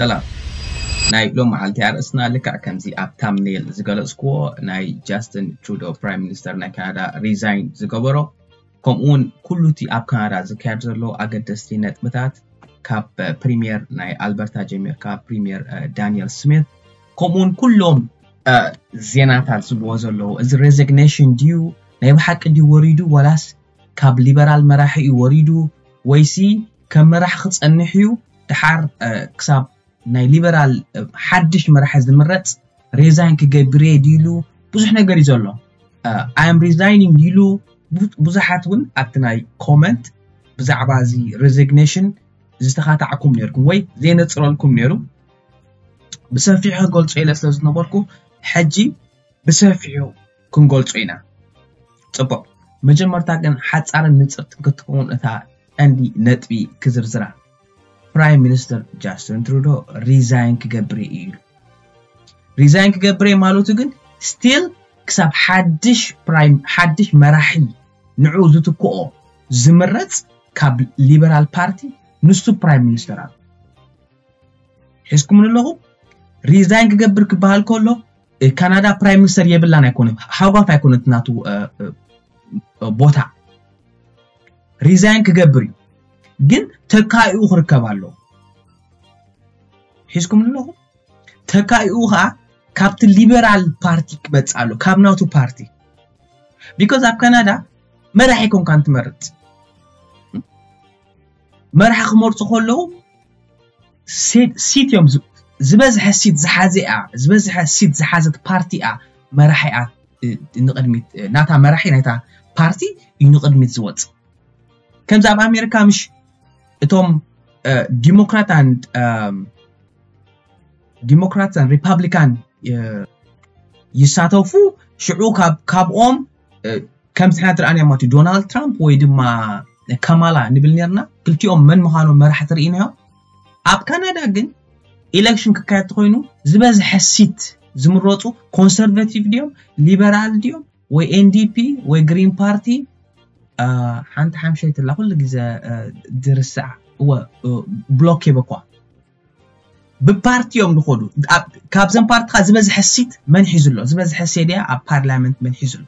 ሰላም። ናይ ሎም መዓልቲ ኣርእስትና ልክዕ ከምዚ ኣብ ታምኔል ዝገለጽክዎ ናይ ጃስትን ትሩዶ ፕራይም ሚኒስተር ናይ ካናዳ ሪዛይን ዝገበሮ፣ ከምኡውን ኩሉ እቲ ኣብ ካናዳ ዝካየድ ዘሎ ኣገደስቲ ነጥብታት ካብ ፕሪምየር ናይ ኣልበርታ ጀሚርካ ፕሪምየር ዳንኤል ስሚት፣ ከምኡውን ኩሎም ዜናታት ዝብዎ ዘለዉ፣ እዚ ሬዚግኔሽን ድዩ ናይ ብሓቂ ድዩ ወሪዱ፣ ወላስ ካብ ሊበራል መራሒ እዩ ወሪዱ፣ ወይሲ ከም መራሕ ክጸንሕ እዩ፣ ድሓር ክሳብ ናይ ሊበራል ሓድሽ መራሒ ዝምረጽ ሬዛይን ክገብር እየ ድሉ ብዙሕ ነገር እዩ ዘሎ። I am resigning ድሉ ብዙሓት እውን ኣብቲ ናይ ኮመንት ብዛዕባ እዚ ሬዚግኔሽን ዝተኻታዕኩም ነርኩም ወይ ዘይነጽረልኩም ነሩ። ብሰፊሑ ክገልጾ ኢለ ስለ ዝነበርኩ ሕጂ ብሰፊሑ ክንገልጾ ኢና። ጽቡቕ፣ መጀመርታ ግን ሓጻርን ንጽርትን ክትከውን እታ ቀንዲ ነጥቢ ክዝርዝራ። ፕራይም ሚኒስተር ጃስትን ትሩዶ ሪዛይን ክገብር እዩ ኢሉ። ሪዛይን ክገብር እየ ማለቱ ግን ስቲል ክሳብ ሓድሽ ፕራይም ሓድሽ መራሒ ንዑ ዝትክኦ ዝምረጽ ካብ ሊበራል ፓርቲ ንሱ ፕራይም ሚኒስተር ኣሎ። ሒዝኩም ኣለኹም። ሪዛይን ክገብር ክበሃል ከሎ ካናዳ ፕራይም ሚኒስተር የብላን ኣይኮነ፣ ሃጓፍ ኣይኮነት ናቱ ቦታ። ሪዛይን ክገብር እዩ ግን ተካኢኡ ክርከብ ኣሎ። ሒዝኩም ኣለኹም። ተካኢኡ ከዓ ካብቲ ሊበራል ፓርቲ ክመጽእ ኣሎ፣ ካብ ናቱ ፓርቲ። ቢኮዝ ኣብ ካናዳ መራሒ ኮንካን ትመርጽ። መራሒ ክመርጹ ከለዉ ሲት እዮም ዝበዝሐ ሲት ዝሓዘ እያ ዝበዝሐ ሲት ዝሓዘት ፓርቲ እያ መራሒ እያ። ንቅድሚት ናታ መራሒ ናይታ ፓርቲ እዩ ንቅድሚት ዝወፅ። ከምዚ ኣብ ኣሜሪካ ምሽ እቶም ዲሞክራታን ዲሞክራታን ሪፓብሊካን ይሳተፉ። ሽዑ ካብኦም ከምዚ ሕና ትረኣንያ ማለት ዶናልድ ትራምፕ ወይ ድማ ከማላ ንብል ነርና። ክልቲኦም መን ምዃኖም መራሕቲ ርኢናዮም። ኣብ ካናዳ ግን ኢሌክሽን ክካየድ ተኮይኑ ዝበዝሐ ሲት ዝምረፁ ኮንሰርቫቲቭ ድዮም ሊበራል ድዮም ወይ ኤንዲፒ ወይ ግሪን ፓርቲ። ሓንቲ ሓምሸይትላ ኩሉ ግዜ ድርሳዕ እወ ብሎክ የበኳ ብፓርቲ እዮም ዝኮዱ። ካብዘን ፓርትካ ዝበዝሐ ሲት መን ሒዙ ኣሎ ዝበዝሐ ሴድያ ኣብ ፓርላመንት መን ሒዙ ኣሎ።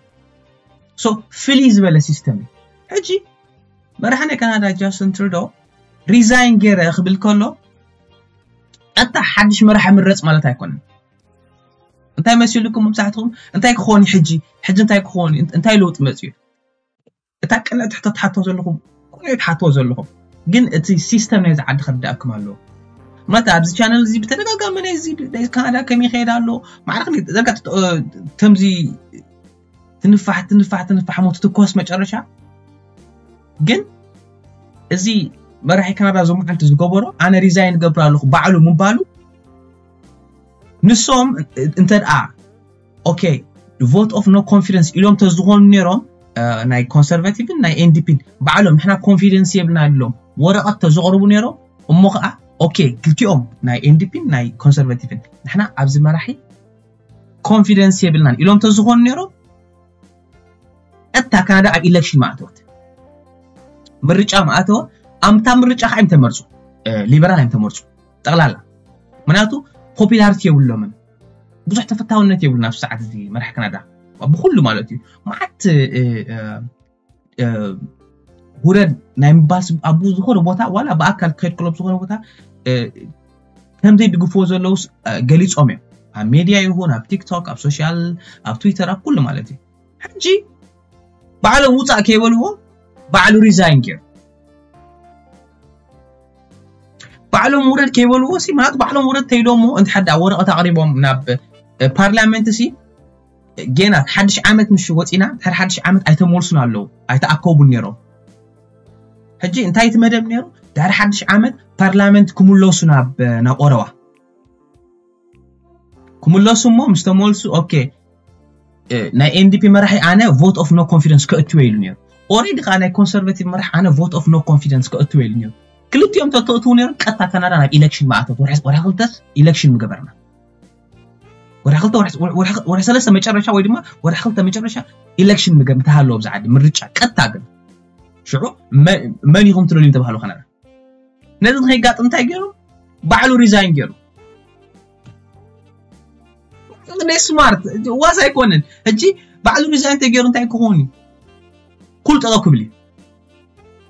ፍልይ ዝበለ ሲስተም እዩ። ሕጂ መራሒ ናይ ካናዳ ጃስትን ትሩዶ ሪዛይን ገይረ ክብል ከሎ ቀጥታ ሓድሽ መራሒ ምረፅ ማለት ኣይኮነን። እንታይ መሲልኩም መብዛሕትኩም እንታይ ክኾን ሕጂ ሕጂ እንታይ ክኾን እንታይ ለውጢ መፅዩ? እታ ቅንዕቲ ሕቶ ትሓቶ ዘለኹም ኩሉ ትሓቶ ዘለኹም ግን እቲ ሲስተም ናይዚ ዓዲ ከርዳእኩም ኣለዎ። ማለት ኣብዚ ቻነል እዚ ብተደጋጋሚ ናይዚ ናይ ካናዳ ከመይ ይኸይድ ኣሎ ማዕረክ ዘጋ ተምዚ ትንፋሕ ትንፋሕ ትንፋሕ ሞ ትትኮስ መጨረሻ ግን እዚ መራሒ ካናዳ ዞም መዓልቲ ዝገበሮ ኣነ ሪዛይን ገብር ኣለኹ ባዕሉ ምባሉ ንሶም እንተ ደኣ ኦኬ ቮት ኦፍ ኖ ኮንፊደንስ ኢሎም ተዝኾኑ ነይሮም ናይ ኮንሰርቫቲቭን ናይ ኤንዲፒን ባዕሎም ንሕና ኮንፊደንስ የብልና ኢሎም ወረቐት ተዘቕርቡ ነይሮም እሞ ከዓ ኦኬ ክልቲኦም ናይ ኤንዲፒን ናይ ኮንሰርቫቲቭን ንሕና ኣብዚ መራሒ ኮንፊደንስ የብልናን ኢሎም ተዝኾኑ ነይሮም እታ ካናዳ ኣብ ኢሌክሽን ማእተወት ምርጫ ማእተወ ኣምታ ምርጫ ከዓ እዮም ተመርፁ ሊበራል እዮም ተመርፁ ጠቕላላ ምክንያቱ ፖፒላሪቲ የብሎምን ብዙሕ ተፈታውነት የብሉን ኣብ ሰዓት እዚ መራሕ ካናዳ ብኩሉ ማለት እዩ መዓት ውረድ ናይ ምባል ኣብ ዝኾነ ቦታ ዋላ ብኣካል ክኸድ ክሎ ዝኾነ ቦታ ከምዘይ ድግፍዎ ዘለውስ ገሊፆም እዮም ኣብ ሜድያ ይኹን ኣብ ቲክቶክ ኣብ ሶሻል ኣብ ትዊተር ኣብ ኩሉ ማለት እዩ ሕጂ ባዕሎም ውፃእ ከይበልዎ ባዕሉ ሪዛይን ገይሩ ባዕሎም ውረድ ከይበልዎ ሲ ማለት ባዕሎም ውረድ ተይሎሞ እንተ ሓደ ወረቐት ኣቕሪቦም ናብ ፓርላመንት ሲ ጌና ሓድሽ ዓመት ምሽ ወፂና ድሕሪ ሓድሽ ዓመት ኣይተመልሱን ኣለዉ ኣይተኣከቡን ነይሮም ሕጂ እንታይ እቲ መደብ ነይሩ ድሕሪ ሓድሽ ዓመት ፓርላመንት ክምለሱ ናብ ናብ ኦረዋ ክምለሱ እሞ ምስ ተመልሱ ኦኬ ናይ ኤንዲፒ መራሒ ኣነ ቮት ኦፍ ኖ ኮንፊደንስ ከእትወ ኢሉ ነይሩ ኦሬዲ ከዓ ናይ ኮንሰርቫቲቭ መራሕ ኣነ ቮት ኦፍ ኖ ኮንፊደንስ ከእትወ ኢሉ ነይሩ ክልቲኦም ተተእትዉ ነይሮም ቀጥታ ካናዳ ናብ ኢሌክሽን ማእተት ወርሒ ክልተስ ኢሌክሽን ምገበርና ወርሒ ክልተ ወርሒ ሰለስተ መጨረሻ ወይ ድማ ወርሒ ክልተ መጨረሻ ኢሌክሽን ምገብ ምተሃለዎ ብዛ ዓዲ ምርጫ ቀጥታ ግን ሽዑ መን ኢኹም ትደልዩ ተባህሉ ካናዳ ነዚ ንከይጋጥም እንታይ ገይሩ ባዕሉ ሪዛይን ገይሩ ናይ smart ዋስ ኣይኮነን። ሕጂ ባዕሉ resign ተገይሩ እንታይ ክኸውን እዩ? ኩሉ ጠጠው ክብል እዩ።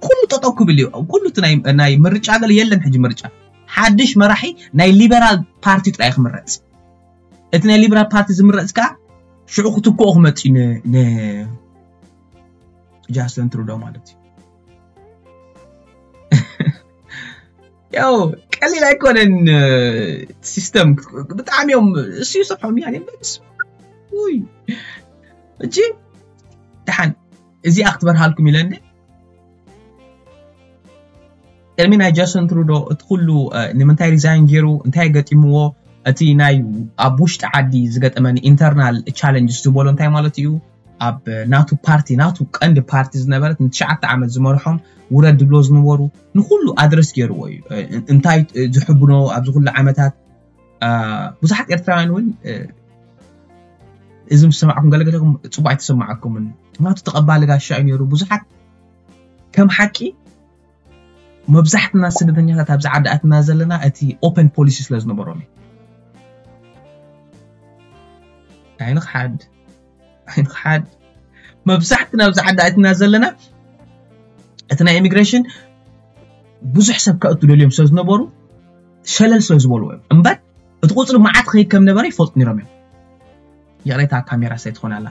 ኩሉ ጠጠው ክብል እዩ። ኩሉ እቲ ናይ ናይ ምርጫ ገለ የለን። ሕጂ ምርጫ ሓድሽ መራሒ ናይ Liberal Party ጥራይ ክምረጽ። እቲ ናይ Liberal Party ዝምረጽ ከዓ ሽዑ ክትክኦ ክመጽእ እዩ ን- ን- Justin Trudeau ማለት እዩ። ያው ቀሊል ኣይኮነን። System ብጣዕሚ እዮም እሱ ይሰፍሖም እያ። ውይ፣ እጂ ደሓን እዚኣ ክትበርሃልኩም ኢለ እንደ ቅድሚ ናይ Justin Trudeau እቲ ኩሉ ንምንታይ resign ገይሩ፣ እንታይ ገጢምዎ፣ እቲ ናይ ኣብ ውሽጢ ዓዲ ዝገጠመኒ internal challenges ዝበሎ እንታይ ማለት እዩ፣ ኣብ ናቱ ፓርቲ፣ ናቱ ቀንዲ ፓርቲ ዝነበረት ንትሽዓተ ዓመት ዝመርሖም ውረድ ድብሎ ዝነበሩ ንኩሉ ኣድረስ ገይርዎ እዩ። እንታይ ዝሕብኖ ኣብዚ ኩሉ ዓመታት ብዙሓት ኤርትራውያን እውን እዚ ምስ ሰማዕኩም ገለገለኩም ፅቡቅ ኣይተሰማዓኩምን። ናቱ ተቐባሊ ጋሻ እዩ ነይሩ። ብዙሓት ከም ሓቂ መብዛሕትና ስደተኛታት ኣብዚ ዓዲ ኣትና ዘለና እቲ open policy ስለ ዝነበሮም እዩ። ኣይንኽሓድ ኣይንኽሓድ መብዛሕትና ኣብዚ ዓዲ ኣትና ዘለና እቲ ናይ ኢሚግሬሽን ብዙሕ ሰብ ከእቱ ደልዮም ስለ ዝነበሩ ሸለል ስለ ዝበልዎ እዮም እምበር እቲ ቁፅሪ መዓት ኸይድ ከም ነበረ ይፈልጡ ነይሮም እዮም። ይቕሬታ ካሜራ ሳይ ትኾን ኣላ።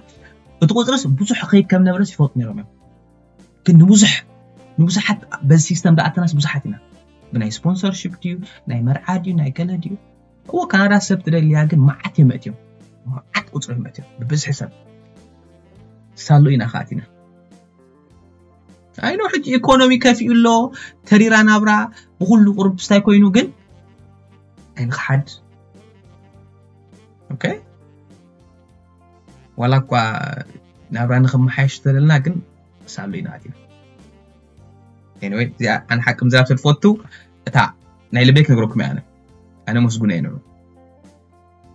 እቲ ቁፅርስ ብዙሕ ኸይድ ከም ነበረስ ይፈልጡ ነይሮም እዮም። ግን ንብዙሕ ንብዙሓት በዚ ሲስተም ዝኣተናስ ብዙሓት ኢና። ብናይ ስፖንሰርሽፕ ድዩ ናይ መርዓ ድዩ ናይ ገለ ድዩ? እዎ ካናዳ ሰብ ትደልያ ግን መዓት እዮም መእትዮም። መዓት ቁፅሪ እዮም መእትዮም ብብዝሒ ሰብ። ሳሉ ኢና ከኣቲና ኣይኖ ሕጂ ኢኮኖሚ ከፊኡ ኣሎ። ተሪራ ናብራ ብኩሉ ቁርብ ስታይ ኮይኑ ግን ኣይንክሓድ። Okay ዋላ እኳ ናብራ ንክመሓየሽ ተለልና ግን ሳሉ ኢና ኣቲና። Anyway እዚኣ ኣነ ሓቂ ምዝራብ ስለ ዝፈቱ እታ ናይ ልበይ ክነግረኩም እየ። ኣነ ኣነ መስጉነ እየ ንዑ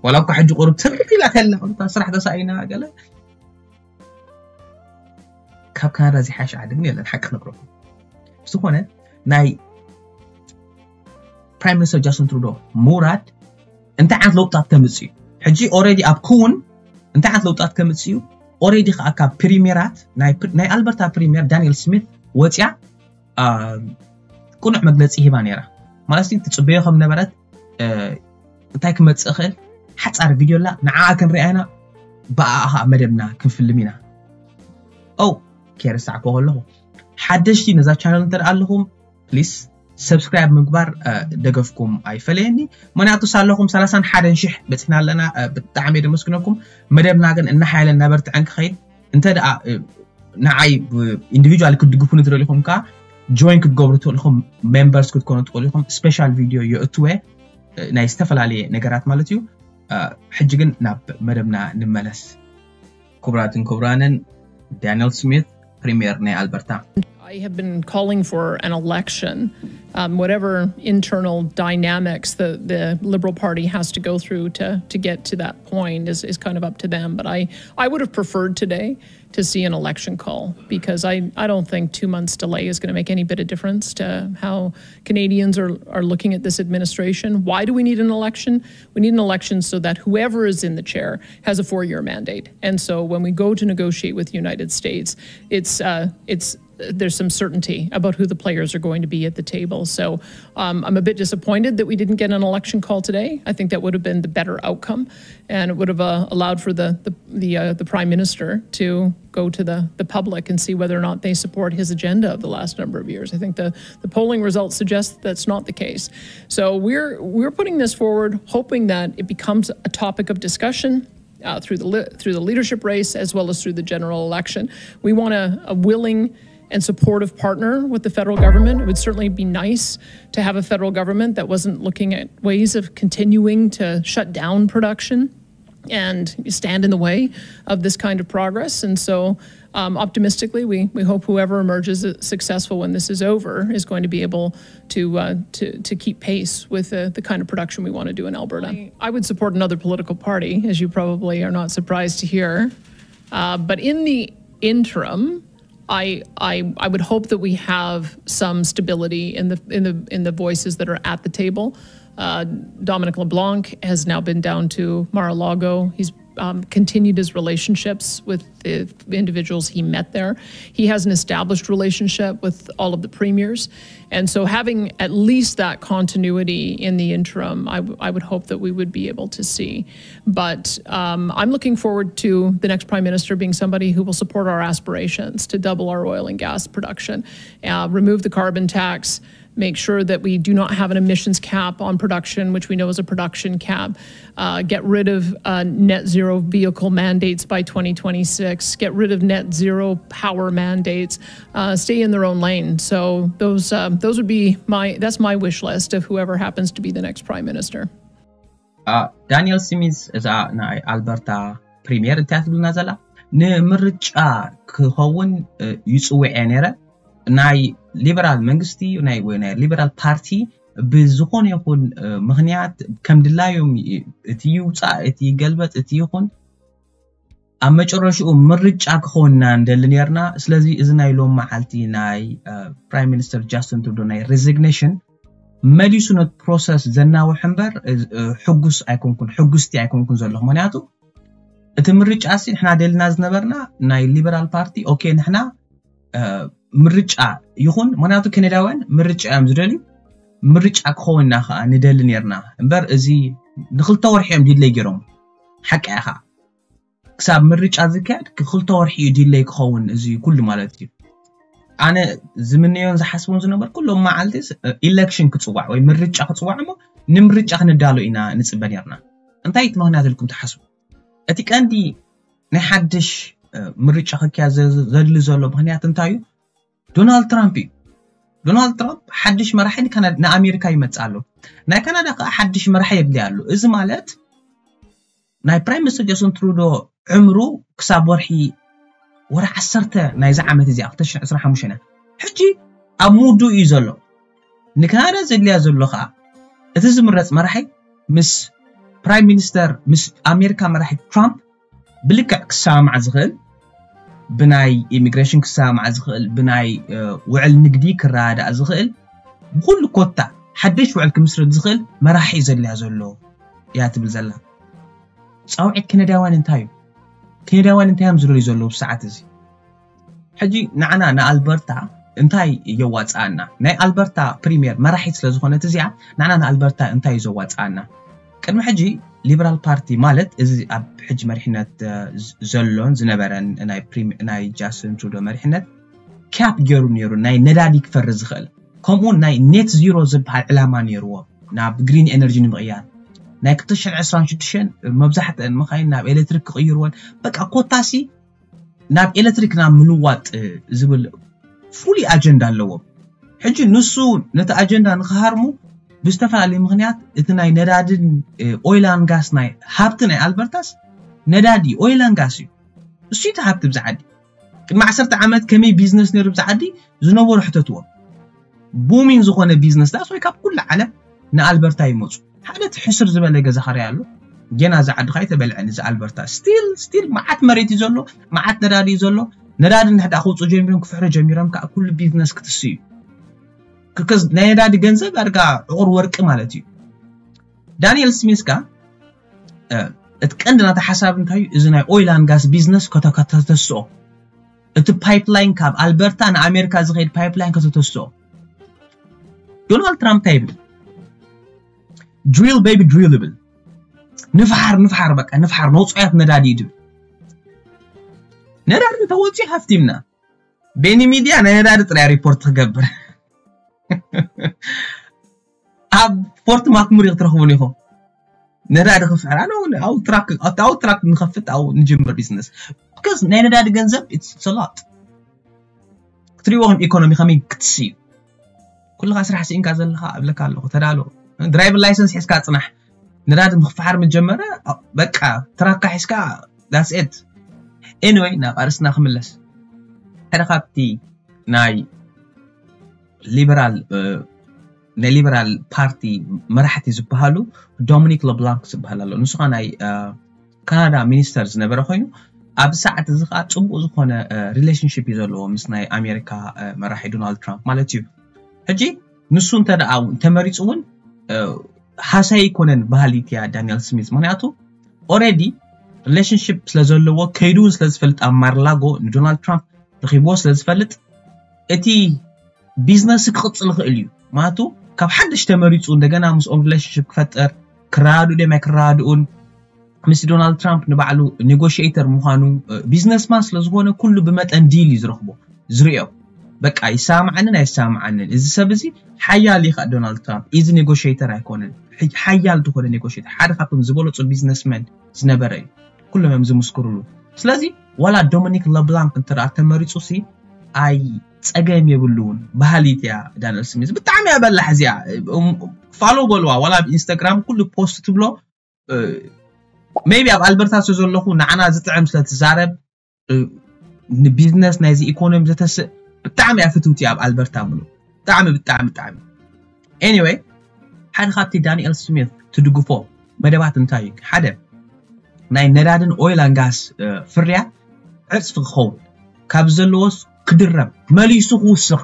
ዋላ እኳ ሕጂ ቁርብ ትርፍ ኢላ ከላ እታ ስራሕ ተሳኢና ገለ ካብ ካናዳ ዝሓሽ ዓዲ ግን የለን ሓቂ ክነግረኩም። ብዝኾነ ናይ Prime Minister Justin Trudeau ምውራድ እንታይ ዓይነት ለውጥታት ከምፅእ እዩ? ሕጂ already ኣብ ክውን እንታይ ዓይነት ለውጥታት ከምፅእ እዩ? Already ከዓ ካብ ፕሪሜራት ናይ ኣልበርታ ፕሪሜር ዳንኤል ስሚት ወፅያ ቅኑዕ መግለፂ ሂባ ነይራ። ማለት ትፅበዮ ከም ነበረት እንታይ ክመፅእ ይኽእል ሓፃር ቪድዮ ኣላ ንዓ ክንሪኣ ኢና። ብኣኣ ከዓ መደብና ክንፍልም ኢና። ኦ ከይረሳዕኮ ከለኹ ሓደሽቲ ነዛ ቻነል እንተ ኣለኹም ፕሊስ ሰብስክራይብ ምግባር ደገፍኩም ኣይፈለየኒ። ምክንያቱ ሳለኹም ሰላሳን ሓደን ሽሕ በፂሕና ኣለና። ብጣዕሚ የደመስግነኩም። መደብና ግን እናሓየለ እናበርትዐን ክኸይድ እንተ ደኣ ንዓይ ኢንዲቪጁዋል ክትድግፉኒ ትደሊኹም ከዓ ጆይን ክትገብሩ ትኽእሉ ኢኹም። ሜምበርስ ክትኮኑ ትኽእሉ ኢኹም። ስፔሻል ቪድዮ የእትወ ናይ ዝተፈላለየ ነገራት ማለት እዩ። ሕጂ ግን ናብ መደብና ንመለስ። ክቡራትን ክቡራንን ዳንኤል ስሚት ፕሪምየር ናይ ኣልበርታ። I have been calling for an election. Um, whatever internal dynamics the, the Liberal Party has to go through to, to get to that point is, is kind of up to them. But I, I would have preferred today to see an election call because I, I don't think two months delay is going to make any bit of difference to how Canadians are, are looking at this administration. Why do we need an election? We need an election so that whoever is in the chair has a four-year mandate. And so when we go to negotiate with the United States, it's uh, it's there's some certainty about who the players are going to be at the table. So um, I'm a bit disappointed that we didn't get an election call today. I think that would have been the better outcome, and it would have uh, allowed for the the the, uh, the prime minister to go to the the public and see whether or not they support his agenda of the last number of years. I think the the polling results suggest that's not the case. So we're we're putting this forward, hoping that it becomes a topic of discussion uh, through the through the leadership race as well as through the general election. We want a, a willing and supportive partner with the federal government. It would certainly be nice to have a federal government that wasn't looking at ways of continuing to shut down production and stand in the way of this kind of progress. And so, um, optimistically, we, we hope whoever emerges successful when this is over is going to be able to, uh, to, to keep pace with the, the kind of production we want to do in Alberta. I, I would support another political party, as you probably are not surprised to hear. Uh, but in the interim, I, I, I would hope that we have some stability in the, in the, in the voices that are at the table. Uh, Dominic LeBlanc has now been down to Mar-a-Lago. He's um, continued his relationships with the individuals he met there. He has an established relationship with all of the premiers. And so having at least that continuity in the interim, I, w- I would hope that we would be able to see. But um, I'm looking forward to the next prime minister being somebody who will support our aspirations to double our oil and gas production, uh, remove the carbon tax, make sure that we do not have an emissions cap on production, which we know is a production cap, uh, get rid of uh, net zero vehicle mandates by twenty twenty-six, get rid of net zero power mandates, uh, stay in their own lane. So those uh, those would be my that's my wish list of whoever happens to be the next prime minister. ዳንኤል ስሚዝ እዛ ናይ ኣልበርታ ፕሪምየር እንታይ ትብልና ዘላ ንምርጫ ክኸውን ይፅውዕ እየ ነይረ። ናይ ሊበራል መንግስቲ ናይ ሊበራል ፓርቲ ብዝኾነ ይኹን ምኽንያት ከም ድላዮም እቲ ይውፃእ እቲ ይገልበጥ እቲ ይኹን ኣብ መጨረሽኡ ምርጫ ክኸውንና እንደሊ ነርና። ስለዚ እዚ ናይ ሎም መዓልቲ ናይ ፕራይም ሚኒስተር ጃስትን ትሩዶ ናይ ሬዚግኔሽን መሊሱ ነቲ ፕሮሰስ ዘናውሕ እምበር ሕጉስ ኣይኮንኩን ሕጉስቲ ኣይኮንኩን ዘለኹ። ምክንያቱ እቲ ምርጫ ሲ ንሕና ደልና ዝነበርና ናይ ሊበራል ፓርቲ ኦኬ ንሕና ምርጫ ይኹን ምክንያቱ ከነዳውያን ምርጫ እዮም ዝደልዩ። ምርጫ ክኸውንና ከዓ ንደሊ ነርና እምበር እዚ ንክልተ ወርሒ እዮም ዲለይ ገይሮም። ሓቂ ኢኻ ክሳብ ምርጫ ዝካየድ ክልተ ወርሒ እዩ ዲለይ ክኸውን እዚ ኩሉ ማለት እዩ። ኣነ ዝምነዮን ዝሓስቦን ዝነበር ኩሎም መዓልቲ ኢሌክሽን ክፅዋዕ ወይ ምርጫ ክፅዋዕ እሞ ንምርጫ ክንዳሎ ኢና ንፅበ ነርና። እንታይ እቲ ምክንያት ኢልኩም ትሓስቡ? እቲ ቀንዲ ናይ ሓድሽ ምርጫ ክካየድ ዘድሊ ዘሎ ምክንያት እንታይ እዩ? ዶናልድ ትራምፕ እዩ። ዶናልድ ትራምፕ ሓድሽ መራሒ ንኣሜሪካ ይመፅእ ኣሎ። ናይ ካናዳ ከዓ ሓድሽ መራሒ የድልያ ኣሎ። እዚ ማለት ናይ ፕራይም ሚኒስተር ጃስትን ትሩዶ ዕምሩ ክሳብ ወርሒ ወርሒ ዓሰርተ ናይዚ ዓመት እዚኣ ክልተ ሽሕን ዕስራን ሓሙሽተን እያ። ሕጂ ኣብ ምውድኡ እዩ ዘሎ። ንካናዳ ዘድልያ ዘሎ ከዓ እቲ ዝምረፅ መራሒ ምስ ፕራይም ሚኒስተር ምስ ኣሜሪካ መራሒ ትራምፕ ብልክዕ ክሰማማዕ ዝኽእል ብናይ ኢሚግሬሽን ክሰማማዕ ዝኽእል ብናይ ውዕል ንግዲ ክረዳእ ዝኽእል ብኩሉ ኮታ ሓደሽ ውዕል ክምስርት ዝኽእል መራሒ እዩ ዘድልያ ዘሎ እያ ትብል ዘላ። ፃውዒት ከነዳውያን እንታይ እዩ? ከነዳውያን እንታይ እዮም ዝደልዩ ዘለዉ ብሰዓት እዚ? ሕጂ ንዓና ንኣልበርታ እንታይ የዋፅኣና? ናይ ኣልበርታ ፕሪምየር መራሒት ስለ ዝኾነት እዚኣ ንዓና ንኣልበርታ እንታይ እዩ ዘዋፅኣና? ቅድሚ ሕጂ ሊበራል ፓርቲ ማለት እዚ ኣብ ሕጂ መሪሕነት ዘሎን ዝነበረን ናይ ጃስትን ትሩዶ መሪሕነት ካፕ ገይሩ ነይሩ ናይ ነዳዲ ክፈሪ ዝኽእል ከምኡ ናይ ኔት ዚሮ ዝበሃል ዕላማ ነይርዎ ናብ ግሪን ኤነርጂ ንምቕያር ናይ ክልተ ሽሕን ዕስራን ሽዱሽተን መብዛሕትአን መኻይን ናብ ኤሌክትሪክ ክቕይርወን በቃ ኮታሲ ናብ ኤሌክትሪክ ናብ ምልዋጥ ዝብል ፍሉይ ኣጀንዳ ኣለዎም። ሕጂ ንሱ ነቲ ኣጀንዳ ንክሃርሙ ብዝተፈላለዩ ምክንያት እቲ ናይ ነዳድን ኦይላን ጋስ ናይ ሃብቲ ናይ ኣልበርታስ ነዳዲ ኦይላን ጋስ እዩ። እሱ እቲ ሃብቲ ብዛ ዓዲ ቅድሚ ዓሰርተ ዓመት ከመይ ቢዝነስ ነይሩ ብዛ ዓዲ ዝነበሩ ሕተትዎም። ቡሚን ዝኾነ ቢዝነስ ዳስ ወይ ካብ ኩሉ ዓለም ንኣልበርታ ይመፁ። ሓደ እቲ ሕስር ዝበለ ገዛ ኸሪያ ኣሎ ገና እዚ ዓዲ ኸይተበልዐን እዚ ኣልበርታ ስቲል ስቲል መዓት መሬት እዩ ዘሎ መዓት ነዳዲ እዩ ዘሎ። ነዳዲ ንሕዳ ክውፁ ጀሚሮም ክፍሕሩ ጀሚሮም ከዓ ኩሉ ቢዝነስ ክትስ እዩ ክከዝ ናይ ነዳዲ ገንዘብ ኣድጋ ዕቑር ወርቂ ማለት እዩ። ዳንኤል ስሚዝ ከዓ እቲ ቀንዲ ናተ ሓሳብ እንታይ እዩ? እዚ ናይ ኦይል ኣን ጋስ ቢዝነስ ከተተስኦ እቲ ፓይፕላይን ካብ ኣልበርታ ንኣሜሪካ ዝኸይድ ፓይፕላይን ከተተስኦ። ዶናልድ ትራምፕ እንታይ ይብል? ድሪል ቤቢ ድሪል ይብል። ንፍሓር ንፍሓር በቃ ንፍሓር ነውፅያት ነዳዲ ይድብል። ነዳዲ ተወፂኡ ሃፍቲምና። ቤኒ ሚድያ ናይ ነዳዲ ጥራይ ሪፖርት ክገብር ኣብ ፎርት ማክሙሪ ክትረኽቡን ኢኹም። ነዳዲ ክፍሕር ኣነ እውን ኣው ትራክ ኣው ትራክ ንኸፍት ኣው ንጅምር ቢዝነስ because ናይ ነዳዲ ገንዘብ it's a lot። ክትሪእዎ ከም ኢኮኖሚ ከመይ ክትስዩ ኩልኻ ስራሕ ስኢንካ ዘለኻ እብለካ ኣለኹ። ተዳሎ ድራይቨር ላይሰንስ ሒዝካ ፅናሕ። ነዳዲ ምክፍሓር መጀመረ በቃ ትራካ ሒዝካ that's it። Anyway ናብ ኣርስና ክምለስ ሓደ ካብቲ ናይ ሊበራል ናይ ሊበራል ፓርቲ መራሕቲ ዝበሃሉ ዶሚኒክ ለብላንክ ዝበሃል ኣሎ። ንሱ ከዓ ናይ ካናዳ ሚኒስተር ዝነበረ ኮይኑ ኣብ ሰዓት እዚ ከዓ ፅቡቅ ዝኾነ ሪሌሽንሽፕ እዩ ዘለዎ ምስ ናይ ኣሜሪካ መራሒ ዶናልድ ትራምፕ ማለት እዩ። ሕጂ ንሱ እንተ ደኣ እውን ተመሪፁ እውን ሃሳይ ኣይኮነን ባህሊት እያ ዳንኤል ስሚዝ። ምክንያቱ ኦረዲ relationship ስለ ዘለዎ ከይዱ እውን ስለ ዝፈልጥ ኣብ ማርላጎ ንዶናልድ ትራምፕ ረኺብዎ ስለ ዝፈልጥ እቲ ቢዝነስ ክቕፅል ይኽእል እዩ ማለቱ ካብ ሓድሽ ተመሪፁ እንደገና ምስኦም relationship ክፈጥር ክረዳድኡ ደም ኣይክረዳድኡን ምስ ዶናልድ ትራምፕ ንባዕሉ negotiator ምዃኑ ቢዝነስማን ስለ ዝኾነ ኩሉ ብመጠን ዲል እዩ ዝረኽቦ ዝሪኦ በቃ ይሰማማዓንን ኣይሰማማዓንን እዚ ሰብ እዚ ሓያል እዩ ከዓ ዶናልድ ትራምፕ easy negotiator ኣይኮነን ሓያል ዝኾነ negotiator ሓደ ካብቶም ዝበለፁ ቢዝነስመን ዝነበረ እዩ ኩሎም እዮም ዝምስክሩሉ ስለዚ ዋላ ዶሚኒክ ለብላንክ እንተ ተመሪፁ ሲ ኣይ ፀገም የብሉን ባህሊት እያ ዳንኤል ስሚዝ ብጣዕሚ እያ በላሕ እዚኣ follow በልዋ ዋላ ኣብ ኢንስታግራም ኩሉ post ትብሎ maybe ኣብ ኣልበርታ ስለ ዘለኹ ንዓና ዝጥዕም ስለ ትዛረብ ንቢዝነስ ናይዚ ኢኮኖሚ ዘተስእ ብጣዕሚ እያ ፍትውቲ ኣብ ኣልበርታ ምሉ ብጣዕሚ ብጣዕሚ ብጣዕሚ anyway ሓደ ካብቲ ዳንኤል ስሚዝ ትድግፎ መደባት እንታይ እዩ ሓደ ናይ ነዳድን oil and gas ፍርያት ዕፅፊ ክኸውን ካብ ዘለዎስ ክድረብ መሊሱ ክውስኽ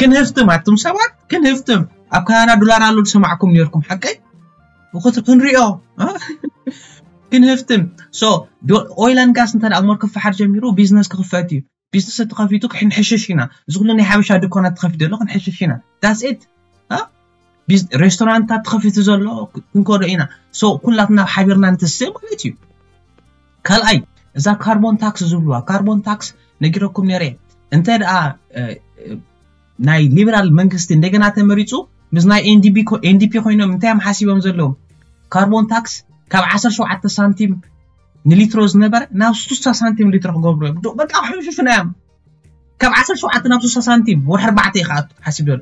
ክንህፍትም ኣቱም ሰባት ክንህፍትም ኣብ ካናዳ ዶላር ኣሎ ዝሰማዕኩም ነርኩም ሓቀይ ብክት ክንሪኦ ክንህፍትም so oil and gas እንተ ሞር ክፈሓር ጀሚሩ ቢዝነስ ክኽፈት እዩ ቢዝነስ ተኸፊቱ ክንሕሽሽ ኢና እዚ ኩሉ ናይ ሓበሻ ድኳናት ተኸፊት ዘሎ ክንሕሽሽ ኢና that's it ሬስቶራንታት ተኸፊቱ ዘሎ ክንከዶ ኢና so ኩላትና ሓቢርና ንትስእ ማለት እዩ ካልኣይ እዛ ካርቦን ታክስ ዝብልዋ ካርቦን ታክስ ነጊረኩም ነረ እንተ ደኣ ናይ ሊበራል መንግስቲ እንደገና ተመሪፁ ምስ ናይ ኤንዲፒ ኮይኖም እንታይ እዮም ሓሲቦም ዘለዉ ካርቦን ታክስ ካብ ዓሰርተ ሸውዓተ ሳንቲም ንሊትሮ ዝነበረ ናብ ስሳ ሳንቲም ሊትሮ ክገብሩ እዮም በቃ ክሕምሽሹና እዮም ካብ ዓሰርተ ሸውዓተ ናብ ስሳ ሳንቲም ወርሒ ኣርባዕተ ይኸኣቱ ሓሲብ ዘሎ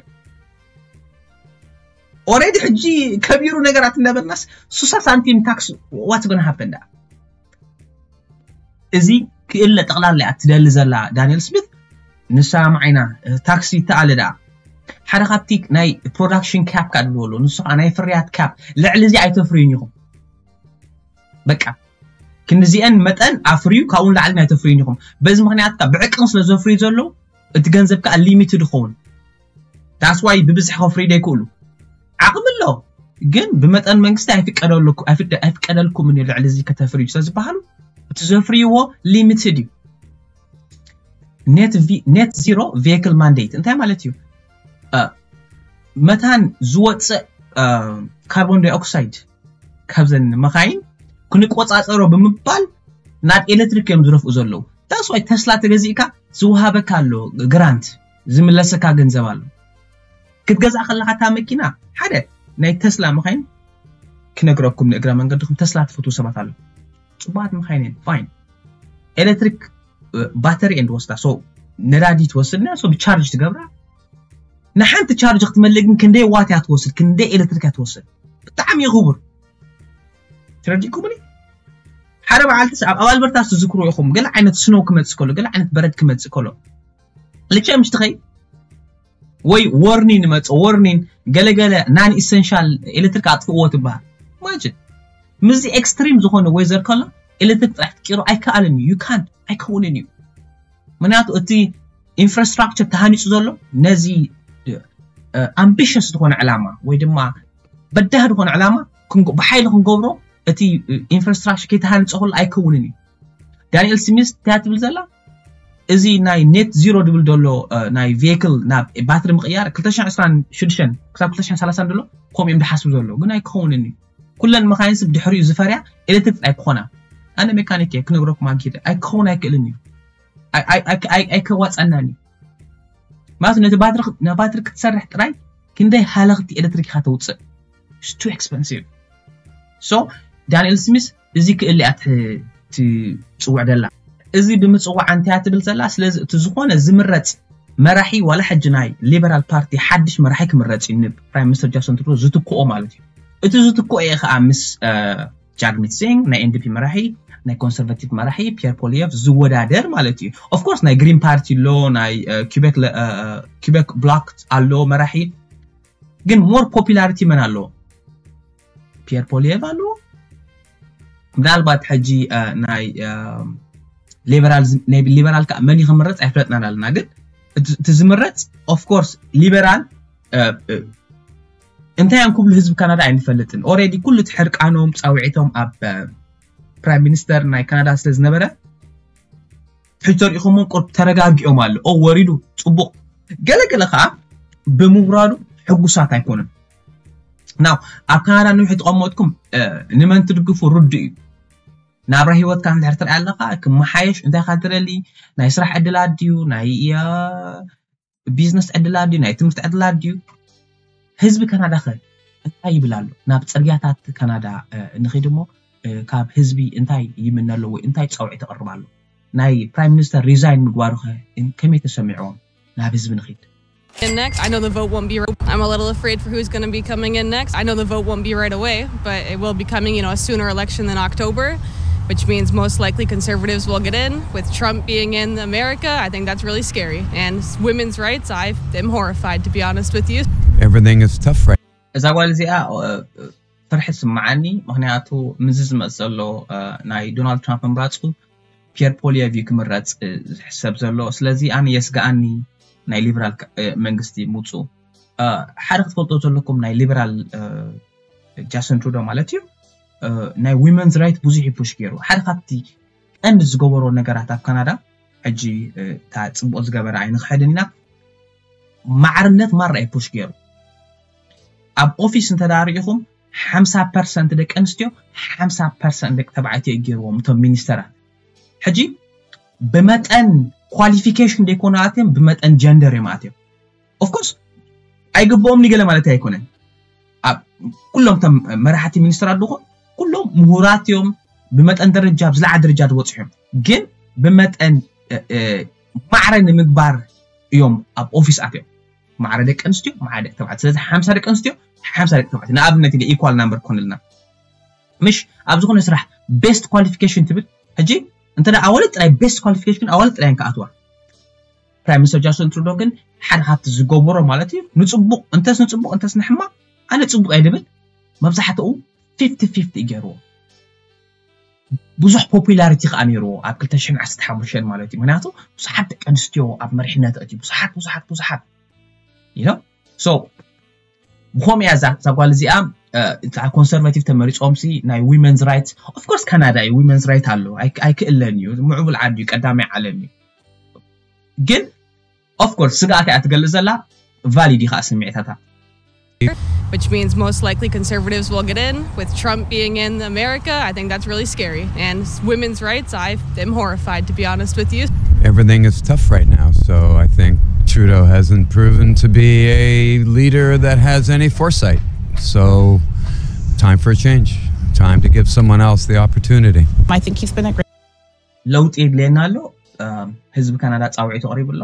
already ሕጂ ከቢሩ ነገራት እንዳበልናስ ስሳ ሳንቲም ታክስ what's gonna happen ደኣ እዚ ክእለ ጠቕላላ እያ ትደሊ ዘላ ዳንኤል ስሚት ንሳ ማዓይና ታክሲ ይተኣለ ደኣ ሓደ ካብቲ ናይ production cap ካ ድልዎ ኣለዎ ንሱ ከዓ ናይ ፍርያት cap ልዕሊ እዚ ኣይተፍርዩን ኢኹም በቃ ክንዲዚአን መጠን ኣፍርዩ ካብኡ ንላዕሊ ኣይተፍርዩን ኢኹም በዚ ምክንያት ከዓ ብዕቅን ስለ ዘፍርዩ ዘለዉ እቲ ገንዘብ ከዓ limited ይኸውን that's why ብብዝሒ ከፍርዩ ዘይክእሉ ዓቕሚ ኣሎ ግን ብመጠን መንግስቲ ኣይፍቀደልኩምን እዩ ልዕሊ እዚ ከተፍርዩ ስለ ዝበሃሉ እቲ ዘፍርይዎ limited እዩ net zero vehicle mandate እንታይ ማለት እዩ መታን ዝወፅእ carbon dioxide ካብዘን መኻይን ክንቆፃፀሮ ብምባል ናብ ኤሌክትሪክ እዮም ዝረፍኡ ዘለዉ that's why ተስላ ተገዚእካ ዝወሃበካ ኣሎ grant ዝምለሰካ ገንዘብ ኣሎ ክትገዝእ ከለካ እታ መኪና ሓደ ናይ ተስላ መኻይን ክነግረኩም ንእግረ መንገድኩም ተስላ ትፈትዉ ሰባት ኣሎ ፅቡቃት መኻይን fine electric battery and ወስዳ so ነዳዲ ትወስድና so ብቻርጅ ትገብራ ንሓንቲ ቻርጅ ክትመልእ ግን ክንደይ ዋት እያ ትወስድ ክንደይ ኤሌክትሪክ እያ ትወስድ ብጣዕሚ እዩ ክቡር ትረዲእኩምኒ ሓደ በዓልቲ ኣብ ኣልበርታ ትዝክሩ ኢኹም ገለ ዓይነት ስኖው ክመፅእ ከሎ ገለ ዓይነት በረድ ክመፅእ ከሎ ልቸ ምሽ ትኸይ ወይ warning መፀ warning ገለገለ non essential ኤሌክትሪክ ኣጥፍእዎ ትበሃል imagine ምስዚ extreme ዝኾነ weather ከሎ ኤሌክትሪክ ጥራሕ ትቂሩ ኣይከኣልን እዩ you can't ኣይከውንን እዩ ምክንያቱ እቲ infrastructure ተሃኒፁ ዘሎ ነዚ ambitious ዝኾነ ዕላማ ወይ ድማ በዳህ ዝኾነ ዕላማ ብሓይሊ ክንገብሮ እቲ infrastructure ከይተሃንፀ ከሎ ኣይከውንን እዩ ዳንኤል ስሚዝ እንታይ ትብል ዘላ እዚ ናይ net zero ድብል ዘሎ ናይ vehicle ናብ battery ምቕያር ክልተ ሽሕን ዕስራን ሽዱሽተን ክሳብ ክልተ ሽሕን ሰላሳን ዘሎ ከምኡ እዮም ዝሓስቡ ዘሎ ግን ኣይክኸውንን እዩ ኩለን መኻይን ስብ ድሕሪኡ ዝፈርያ ኤሌክትሪክ ኣይክኾና ኣነ ሜካኒክ እየ ክነግረኩም ኣኪደ ኣይክኸውን ኣይክእልን እዩ ኣይከዋፀናን እዩ ማለት ነቲ ባትሪ ክትሰርሕ ጥራይ ክንደይ ሃለኽቲ ኤሌክትሪክ ኢኻ ተውፅእ too expensive so ዳንኤል ስሚስ እዚ ክእል እያ ትፅውዕ ደላ እዚ ብምፅዋዕ እንታይ ትብል ዘላ ስለዚ እቲ ዝኾነ ዝምረፅ መራሒ ዋላ ሕጂ ናይ ሊበራል ፓርቲ ሓድሽ መራሒ ክምረፅ እዩ ንፕራይም ሚኒስተር ጃክሰን ትሩዶ ዝትክኦ ማለት እዩ እቲ ዝትክኦ እየ ከዓ ምስ ጃግሚት ሲንግ ናይ ኤንዲፒ መራሒ ናይ ኮንሰርቫቲቭ መራሒ ፒየር ፖሊየፍ ዝወዳደር ማለት እዩ ኦፍኮርስ ናይ ግሪን ፓርቲ ኣሎ ናይ ኪቤክ ብሎክ ኣሎ መራሒ ግን more popularity መን ኣለዎ ፒየር ፖሊየፍ ኣለዎ ምናልባት ሕጂ ናይ ሊበራል ከዓ መን ክምረፅ ኣይፍለጥናን ኣለና ግን እቲ ዝምረፅ ኦፍኮርስ ሊበራል እንታይ እዮም ክብሉ ህዝቢ ካናዳ ኣይንፈልጥን already ኩሉ እቲ ሕርቃኖም ፃውዒቶም ኣብ ፕራይም ሚኒስተር ናይ ካናዳ ስለ ዝነበረ ሕጂ ተሪእኹሞ ቁርብ ተረጋጊኦም ኣሎ። ኦ ወሪዱ ጽቡቕ። ገለገለ ከዓ ብምውራዱ ሕጉሳት ኣይኮኑን። ናው ኣብ ካናዳ ንውሕ ተቐመጥኩም ንመን ትድግፉ ርዱ እዩ። ናብራ ህይወትካ እንድሕር ትርኢ ኣለካ ክመሓየሽ እንታይ ኢካ ትደሊ? ናይ ስራሕ ዕድላት ድዩ? ናይ ቢዝነስ ዕድላት ድዩ? ናይ ትምህርቲ ዕድላት ድዩ? ህዝቢ ካናዳ ከ እንታይ ይብል ኣሎ? ናብ ፅርግያታት ካናዳ ንኸይድ እሞ ካብ ህዝቢ እንታይ ይምነ ኣሎ ወይ እንታይ ፀውዒ ተቕርብ ኣሎ? ናይ ፕራይም ሚኒስተር ሪዛይን ምግባሩ ከ ከመይ ተሰሚዕዎም? ናብ ህዝቢ ንኸይድ። And next, I know the vote won't be right. I'm a little afraid for who's going to be coming in next. I know the vote won't be right away, but it will be coming, you know, a sooner election than October, which means most likely conservatives will get in. With Trump being in America, I think that's really scary. And women's rights, I am horrified, to be honest with you. Everything is tough right እዛ ጓል እዚኣ ፍርሒ ስምዓኒ። ምክንያቱ ምዚ ዝመፅ ዘሎ ናይ ዶናልድ ትራምፕ ምራፁ ፒየር ፖሊየቭ እዩ ክምረፅ ዝሕሰብ ዘሎ። ስለዚ ኣነ የስግኣኒ ናይ ሊበራል መንግስቲ ምውፅኡ። ሓደ ክትፈልጦ ዘለኩም ናይ ሊበራል ጃስትን ትሩዶ ማለት እዩ ናይ ዊመንስ ራይት ብዙሕ ይፑሽ ገይሩ። ሓደ ካብቲ ቀንዲ ዝገበሮ ነገራት ኣብ ካናዳ ሕጂ እታ ፅቡቅ ዝገበረ ኣይንክሕድን ኢና። ማዕርነት ማራ ይፑሽ ገይሩ። ኣብ ኦፊስ እንተዳርኢኹም ሓምሳ ፐርሰንት ደቂ ኣንስትዮ ሓምሳ ፐርሰንት ደቂ ተባዕትዮ ገይርዎም እቶም ሚኒስተራት። ሕጂ ብመጠን ኳሊፊኬሽን ደይኮኑ ኣትዮም ብመጠን ጀንደር እዮም ኣትዮም። ኦፍኮርስ ኣይግብኦም ገለ ማለት ኣይኮነን። ኣብ ኩሎም ቶም መራሕቲ ሚኒስተራት ድኹም ኩሎም ምሁራት እዮም። ብመጠን ደረጃ ብዝለዓ ደረጃ ዝበፅሑ እዮም። ግን ብመጠን ማዕረ ንምግባር እዮም ኣብ ኦፊስ ኣትዮም። ማዕረ ደቂ ኣንስትዮ ማዕረ ደቂ ተባዕትዮ። ስለዚ ሓምሳ ደቂ ኣንስትዮ ሓምሳ ደቂ ተባዕትዮ ንኣብነት ኢለ ኢኳል ናምበር ክኾንልና ምሽ ኣብ ዝኾነ ስራሕ ቤስት ኳሊፊኬሽን ትብል። ሕጂ እንተ ኣዋልድ ጥራይ ቤስት ኳሊፊኬሽን ኣዋልድ ጥራይ ከኣትዋ። ፕራይም ሚኒስተር ጃስትን ትሩዶ ግን ሓደ ካብቲ ዝገበሮ ማለት እዩ ንፅቡቅ እንተስ ንፅቡቅ እንተስ ንሕማቅ ኣነ ፅቡቅ እየ ድብል። መብዛሕትኡ ፊፍቲ ፊፍቲ ገይርዎ። ብዙሕ ፖፑላሪቲ ከዓ ነይርዎ ኣብ ክልተ ሽሕን ዓሰርተ ሓሙሽተን ማለት እዩ። ምክንያቱ ብዙሓት ደቂ ኣንስትዮ ኣብ መሪሕነት እቲ ብዙሓት ብዙሓት ብዙሓት you know so ብኸምኡ እያ እዛ እዛ ጓል እዚኣ ኮንሰርቫቲቭ ተመሪፆም ሲ ናይ ዊመንስ ራይትስ ኦፍኮርስ ካናዳ እዩ ዊመንስ ራይት ኣሎ ኣይክእለን እዩ ምዕቡል ዓዲ እዩ ቀዳማይ ዓለም እዩ ግን ኦፍኮርስ ስግኣት እያ ትገልፅ ዘላ ቫሊድ እዩ ከዓ ስምዒታታ which means most likely conservatives will get in. With Trump being in America, I think that's really scary. And women's rights, I am horrified, to be honest with you. Everything is tough right now, so I think Trudeau hasn't proven to be a leader that has any foresight. So, time for a change. Time to give someone else the opportunity. I think he's been a great ለውጢ የድልየና ኣሎ። ህዝቢ ካናዳ ፃውዒት ኣቕሪቡ ኣሎ።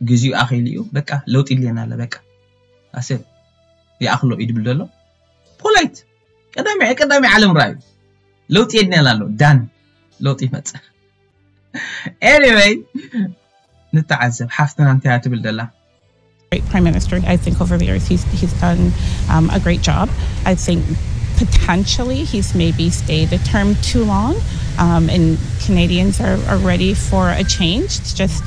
ግዜኡ ኣኺሉ እዩ። በቃ ለውጢ የድልየና ኣሎ። በቃ ኣሰብ ይኣኽሎ እዩ ድብል ዘሎ። ፖላይት ቀዳሚ ቀዳሚ ዓለም ራዩ ለውጢ የድልየና ኣሎ። ዳን ለውጢ ይመፅእ። Anyway ንተዓዘብ ሓፍትና እንታይ እያ ትብል ደላ። Great prime minister. I think over the years he's he's done um, a great job. I think potentially he's maybe stayed a term too long, um, and Canadians are, are ready for a change. It's just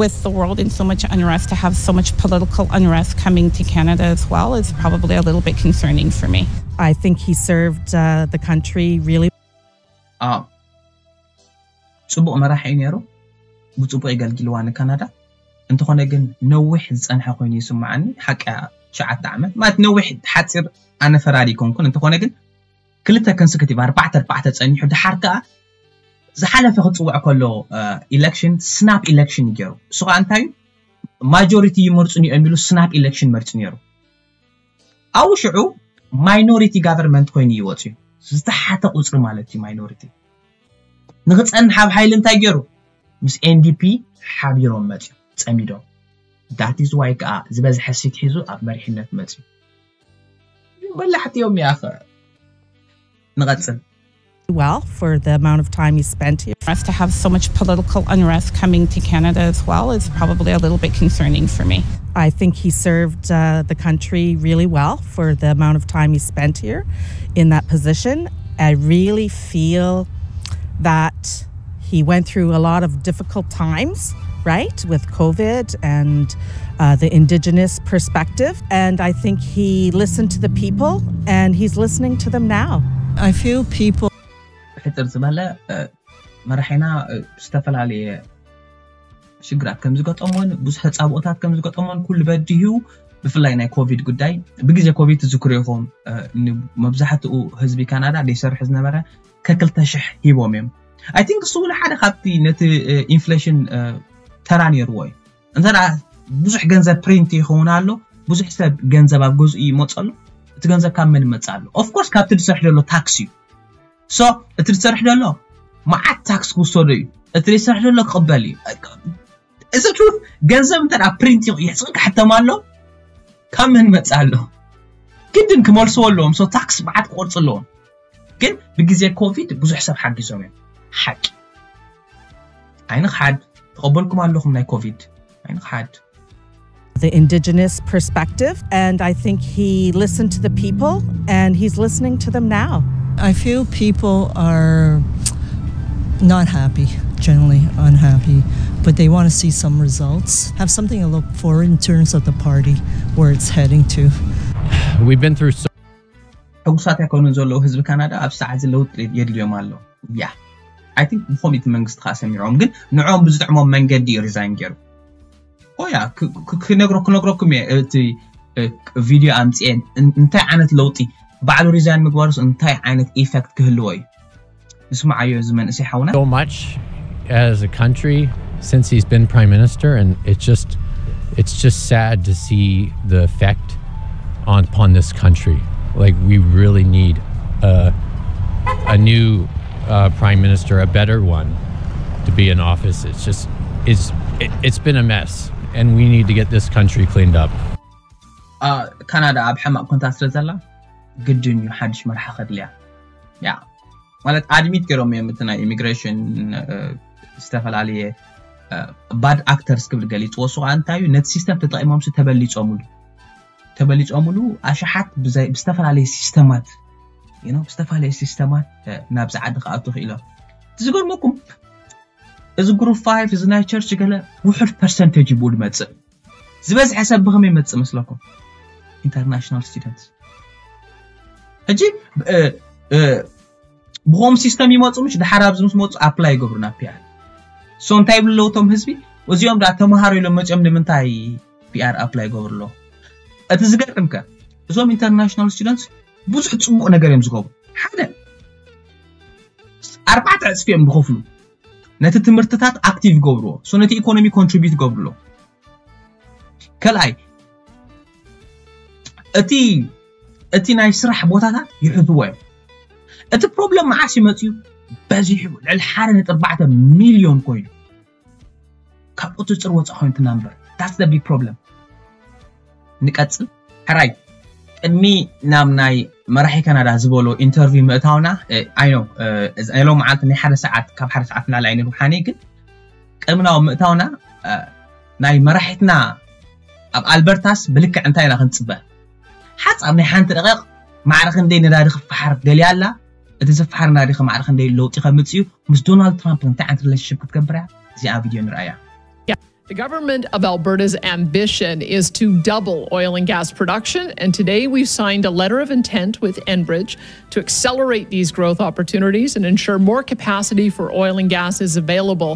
with the world in so much unrest, to have so much political unrest coming to Canada as well is probably a little bit concerning for me. I think he served uh, the country really ኣዎ ጽቡቕ መራሒ እዩ ነይሩ። ብጽቡቕ የገልጊልዋ ንካናዳ። እንተኾነ ግን ነዊሕ ዝጸንሐ ኮይኑ ይስምዓኒ። ሓቂ እያ ትሽዓተ ዓመት ማለት ነዊሕ ሓጺር ኣነ ፈራዲ ኣይኮንኩን። እንተኾነ ግን ክልተ ኮንሰኪቲቭ ኣርባዕተ ኣርባዕተ ጸኒሑ ድሓር ከኣ ዝሓለፈ ክጽውዕ ከሎ ኢለክሽን ስናፕ ኢለክሽን እዩ ገይሩ። እሱ ከኣ እንታይ እዩ ማጆሪቲ ይመርጹኒ እዮም ኢሉ ስናፕ ኢለክሽን መርጹ ነይሩ። ኣብኡ ሽዑ ማይኖሪቲ ጋቨርንመንት ኮይኑ እዩ ወፂኡ። ዝተሓተ ቁፅሪ ማለት እዩ ማይኖሪቲ። ንክፀንሕ ኣብ ሓይሊ እንታይ ገይሩ? ምስ ኤንዲፒ ሓቢሮም መፅኡ ፀሚዶም። ዳት ኢዝ ዋይ ከዓ ዝበዝሐ ሲት ሒዙ ኣብ መሪሕነት መፅኡ። በላሕቲ እዮም ያኸ። ንቐፅል። well for the amount of time he spent here. For us to have so much political unrest coming to Canada as well is probably a little bit concerning for me. I think he served uh, the country really well for the amount of time he spent here in that position. I really feel that he went through a lot of difficult times, right, with COVID and uh, the indigenous perspective. And I think he listened to the people and he's listening to them now. I feel people ብሕፅር ዝበለ መራሒና ዝተፈላለየ ሽግራት ከም ዝገጠሞን ብዙሕ ተፃብኦታት ከም ዝገጠሞን ኩሉ በዲሁ ብፍላይ ናይ ኮቪድ ጉዳይ ብግዜ ኮቪድ ትዝክሩ ኢኹም። መብዛሕትኡ ህዝቢ ካናዳ ዘይሰርሕ ዝነበረ ከክልተ ሽሕ ሂቦም እዮም። I think እሱ እውን ሓደ ካብቲ ነቲ ኢንፍሌሽን ተራ ነይርዎ እዩ። እንተ ብዙሕ ገንዘብ ፕሪንት ይኸውን ኣሎ፣ ብዙሕ ሰብ ገንዘብ ኣብ ገዝኡ ይመፅ ኣሎ። እቲ ገንዘብ ካብ መን ይመፅ ኣሎ? Of course ካብቲ ዝሰርሕ ዘሎ ታክስ እዩ። So እቲ ዝሰርሕ ዘሎ መዓት ታክስ ክውሰዶ እዩ። እቲ ዝሰርሕ ዘሎ ክቕበል እዩ። እዚ ገንዘብ እንተ ፕሪንት ይሕፅን ክሕተም ኣሎ፣ ካብ መን መፅ ኣሎ? ግድን ክመልስዎ ኣለዎም። So ታክስ መዓት ክቆርፅ ኣለዎም። ግን ብግዜ ኮቪድ ብዙሕ ሰብ ሓጊዞም እዮም። ሓቂ ኣይንኽሓድ፣ ተቐበልኩም ኣለኹም ናይ ኮቪድ ኣይንኽሓድ። The indigenous perspective, and I think he listened to the people and he's listening to them now. I feel people are not happy, generally unhappy, but they want to see some results, have something to look for in terms of the party, where it's heading to. We've been through so ሕጉሳት ኣይኮኑን ዘለዉ። ህዝቢ ካናዳ ኣብ ሰዓት ለውጢ የድልዮም ኣሎ። ያ I think ብኸምኡ እቲ መንግስቲ ከዓ ሰሚዖም፣ ግን ንዕኦም ብዝጥዕሞም መንገዲ እዩ ሪዛይን ገይሩ። ኦያ ክነግሮ ክነግረኩም እየ። እቲ ቪድዮ ኣምፅኤ እንታይ ዓይነት ለውጢ ባዕሉ ሪዛይን ምግባሩስ እንታይ ዓይነት ኢፌክት ክህልዎ እዩ። ንስማዓዮ እዚ መንእሰይ ሓውና። So much as a country since he's been prime minister, and it's just it's just sad to see the effect on upon this country. Like, we really need a a new uh, prime minister, a better one, to be in office. It's just it's it, it's been a mess, and we need to get this country cleaned up. ካናዳ ኣብ ሕማቕ ኩነታት ስለ ዘላ ግድን እዩ ሓድሽ መራሒ ከድልያ። ያ ማለት ኣድሚት ገይሮም እዮም። እቲ ናይ ኢሚግሬሽን ዝተፈላለየ ባድ ኣክተርስ ክብል ገሊፅዎ። እሱ ከዓ እንታይ እዩ፣ ነቲ ሲስተም ተጠቂሞም ተበሊፆምሉ ተበሊፆምሉ ኣሽሓት ብዝተፈላለየ ሲስተማት ብዝተፈላለየ ሲስተማት ናብዚ ዓዲ ክኣቱ ክኢሎም። ዝገርመኩም እዚ ግሩፕ ፋይቭ እዚ ናይ ቸርች ገለ ውሑድ ፐርሰንቴጅ ይብኡ ዝመፅእ። ዝበዝሐ ሰብ ብኸመይ ይመፅእ መስለኩም? ኢንተርናሽናል ስቱደንትስ። ሕጂ ብኸም ሲስተም ይመፁ፣ ምሽ ድሓር ኣብዚ ምስ መፁ ኣፕላይ ይገብሩ ናብ ፒኣር። ሶ እንታይ ይብሉ ኣለዉ እቶም ህዝቢ? እዚኦም ዳ ተምሃሮ ኢሎም መፅኦም ንምንታይ ፒኣር ኣፕላይ ይገብሩ ኣለዉ? እቲ ዝገርም ከ እዞም ኢንተርናሽናል ስቱደንትስ ብዙሕ ፅቡቕ ነገር እዮም ዝገብሩ። ሓደ ኣርባዕተ ዕፅፊ እዮም ዝኸፍሉ፣ ነቲ ትምህርትታት ኣክቲቭ ይገብርዎ። ሶ ነቲ ኢኮኖሚ ኮንትሪቢዩት ይገብሩ ኣለዉ። ካልኣይ እቲ እቲ ናይ ስራሕ ቦታታት ይሕዝዎ እዮም። እቲ ፕሮብለም መዓስ ይመፅዩ? በዚሑ ልዕሊ ሓደ ነጥቢ ኣርባዕተ ሚልዮን ኮይኑ ካብ ቁፅፅር ወፃእ ኮይኑ እቲ ናምበር። That's the big problem። ንቀፅል። ሕራይ ቅድሚ ናብ ናይ መራሒ ካናዳ ዝበሎ ኢንተርቪው ምእታውና ኣይ ኖ ሎም መዓልቲ ናይ ሓደ ሰዓት ካብ ሓደ ሰዓት ንላዕሊ ኣይነብሓኒ፣ ግን ቅድሚ ናብ ምእታውና ናይ መራሒትና ኣብ ኣልበርታስ ብልክዕ እንታይ ኢና ክንፅበ? ሓፃብ ናይ ሓንቲ ደቂቕ ማዕረ ክንደይ ነዳዲ ክፈሓር ደልያ ኣላ? እቲ ዝፈሓር ነዳዲ ከ ማዕረ ክንደይ ለውጢ ከምፅእ እዩ? ምስ ዶናልድ ትራምፕ እንታይ ዓይነት ሪሌሽንሽፕ ክትገብር እያ? እዚኣ ቪድዮ ንርኣያ። The government of Alberta's ambition is to double oil and gas production, and today we've signed a letter of intent with Enbridge to accelerate these growth opportunities and ensure more capacity for oil and gas is available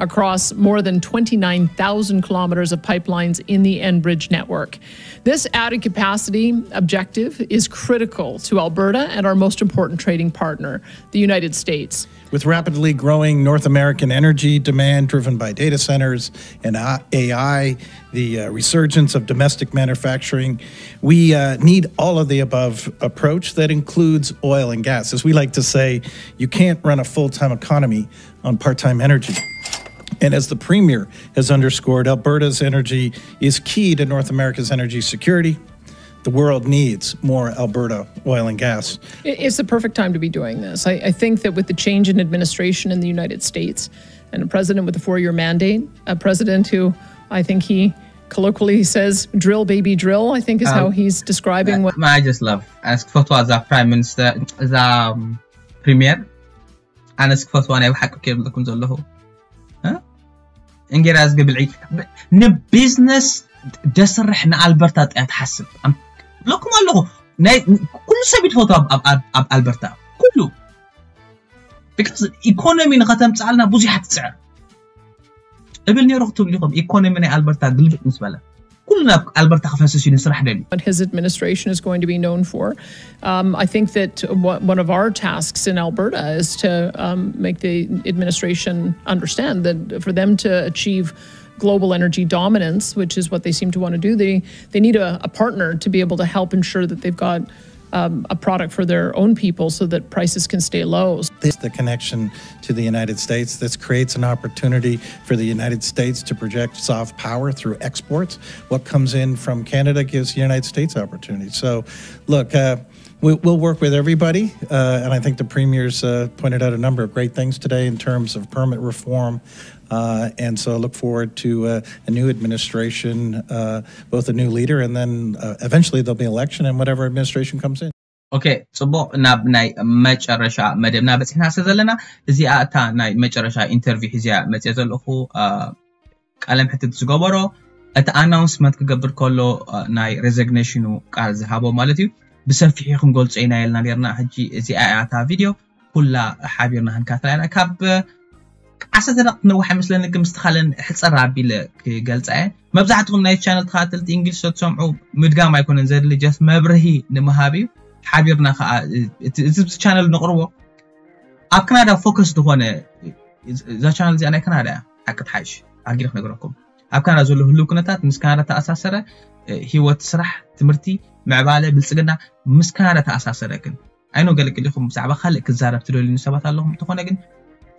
across more than twenty-nine thousand kilometers of pipelines in the Enbridge network. This added capacity objective is critical to Alberta and our most important trading partner, the United States. With rapidly growing North American energy demand driven by data centers and A I, the uh, resurgence of domestic manufacturing, we uh, need all of the above approach that includes oil and gas. As we like to say, you can't run a full time economy on part time energy. And as the Premier has underscored, Alberta's energy is key to North America's energy security. The world needs more Alberta oil and gas. It's the perfect time to be doing this. I, I think that with the change in administration in the United States and a president with a four year mandate, a president who I think he colloquially says, "Drill, baby, drill," I think is how he's describing what. I just love. ኣነስ ክፈትዋ እዛ ፕራይም ሚኒስተር፣ እዛ ፕሪሚየር፣ ኣነስ ክፈትዋ ናይ ብሓቂ ክብለኩም ዘለኹ እንጌራ ዝገብልዒ ንቢዝነስ ደስርሕ ንኣልበርታ ጥያ ትሓስብ ብለኩም ኣለኹ። ኩሉ ሰብ ይትፈቱ ኣብ ኣልበርታ፣ ኩሉ because ኢኮኖሚ ንኸተምፅኣልና ብዙሕ ትፅዕር እብል ነይሩ ክትብሉ ኢኹም። ኢኮኖሚ ናይ ኣልበርታ ግልብጥ ምስ በለ ኩሉ ናብ ኣልበርታ ክፈስስ እዩ ንስራሕ ደልዩ። What his administration is going to be known for. Um, I think that what, one of our tasks in Alberta is to um, make the administration understand that for them to achieve global energy dominance, which is what they seem to want to do, they, they need a, a partner to be able to help ensure that they've got um, a product for their own people so that prices can stay low. This the connection to the United States. This creates an opportunity for the United States to project soft power through exports. What comes in from Canada gives the United States opportunity. So, look, uh, we, we'll work with everybody, uh, and I think the premier's uh, pointed out a number of great things today in terms of permit reform. Uh, and so I look forward to uh, a new administration, uh, both a new leader, and then uh, eventually there'll be election, and whatever administration comes in. ኦኬ፣ ፅቡቕ። ናብ ናይ መጨረሻ መደብና በፂሕና ስለ ዘለና፣ እዚኣ እታ ናይ መጨረሻ ኢንተርቪው ሒዝያ መፅየ ዘለኹ ቃለ ምሕትት ዝገበሮ፣ እቲ ኣናውንስመንት ክገብር ከሎ ናይ ሬዘግኔሽኑ ቃል ዝሃቦ ማለት እዩ። ብሰፊሑ ክንገልፆ ኢና ኢልና ነርና። ሕጂ እዚኣ እያ እታ ቪድዮ፣ ኩላ ሓቢርና ክንካትላ ኢና። ካብ ዓሰርተ ደቂቕ ትነውሕ ኣይመስለኒ፣ ግን ምስቲ ካልእን ሕፅር ኣቢለ ክገልፃ እየ። መብዛሕትኹም ናይ ቻነል ተኸታተልቲ እንግሊሽ ትሰምዑ፣ ምድጋም ኣይኮነን ዘድሊ፣ ጀስት መብርሂ ንምሃብ እዩ። ሓቢርና ከዓ እቲ እዚ ቻነል ነቕርቦ። ኣብ ካናዳ ፎከስ ዝኾነ እዛ ቻነል እዚኣ ናይ ካናዳ እያ። ሓቂ ትሓይሽ ኣርጊነ ክነግረኩም፣ ኣብ ካናዳ ዘሎ ህልው ኩነታት ምስ ካናዳ ተኣሳሰረ፣ ህይወት፣ ስራሕ፣ ትምህርቲ፣ ምዕባለ፣ ብልፅግና ምስ ካናዳ ተኣሳሰረ። ግን ኣይኖ ገለገሊኹም ብዛዕባ ካልእ ክዛረብ ትደልዩ ሰባት ኣለኹም። እንተኾነ ግን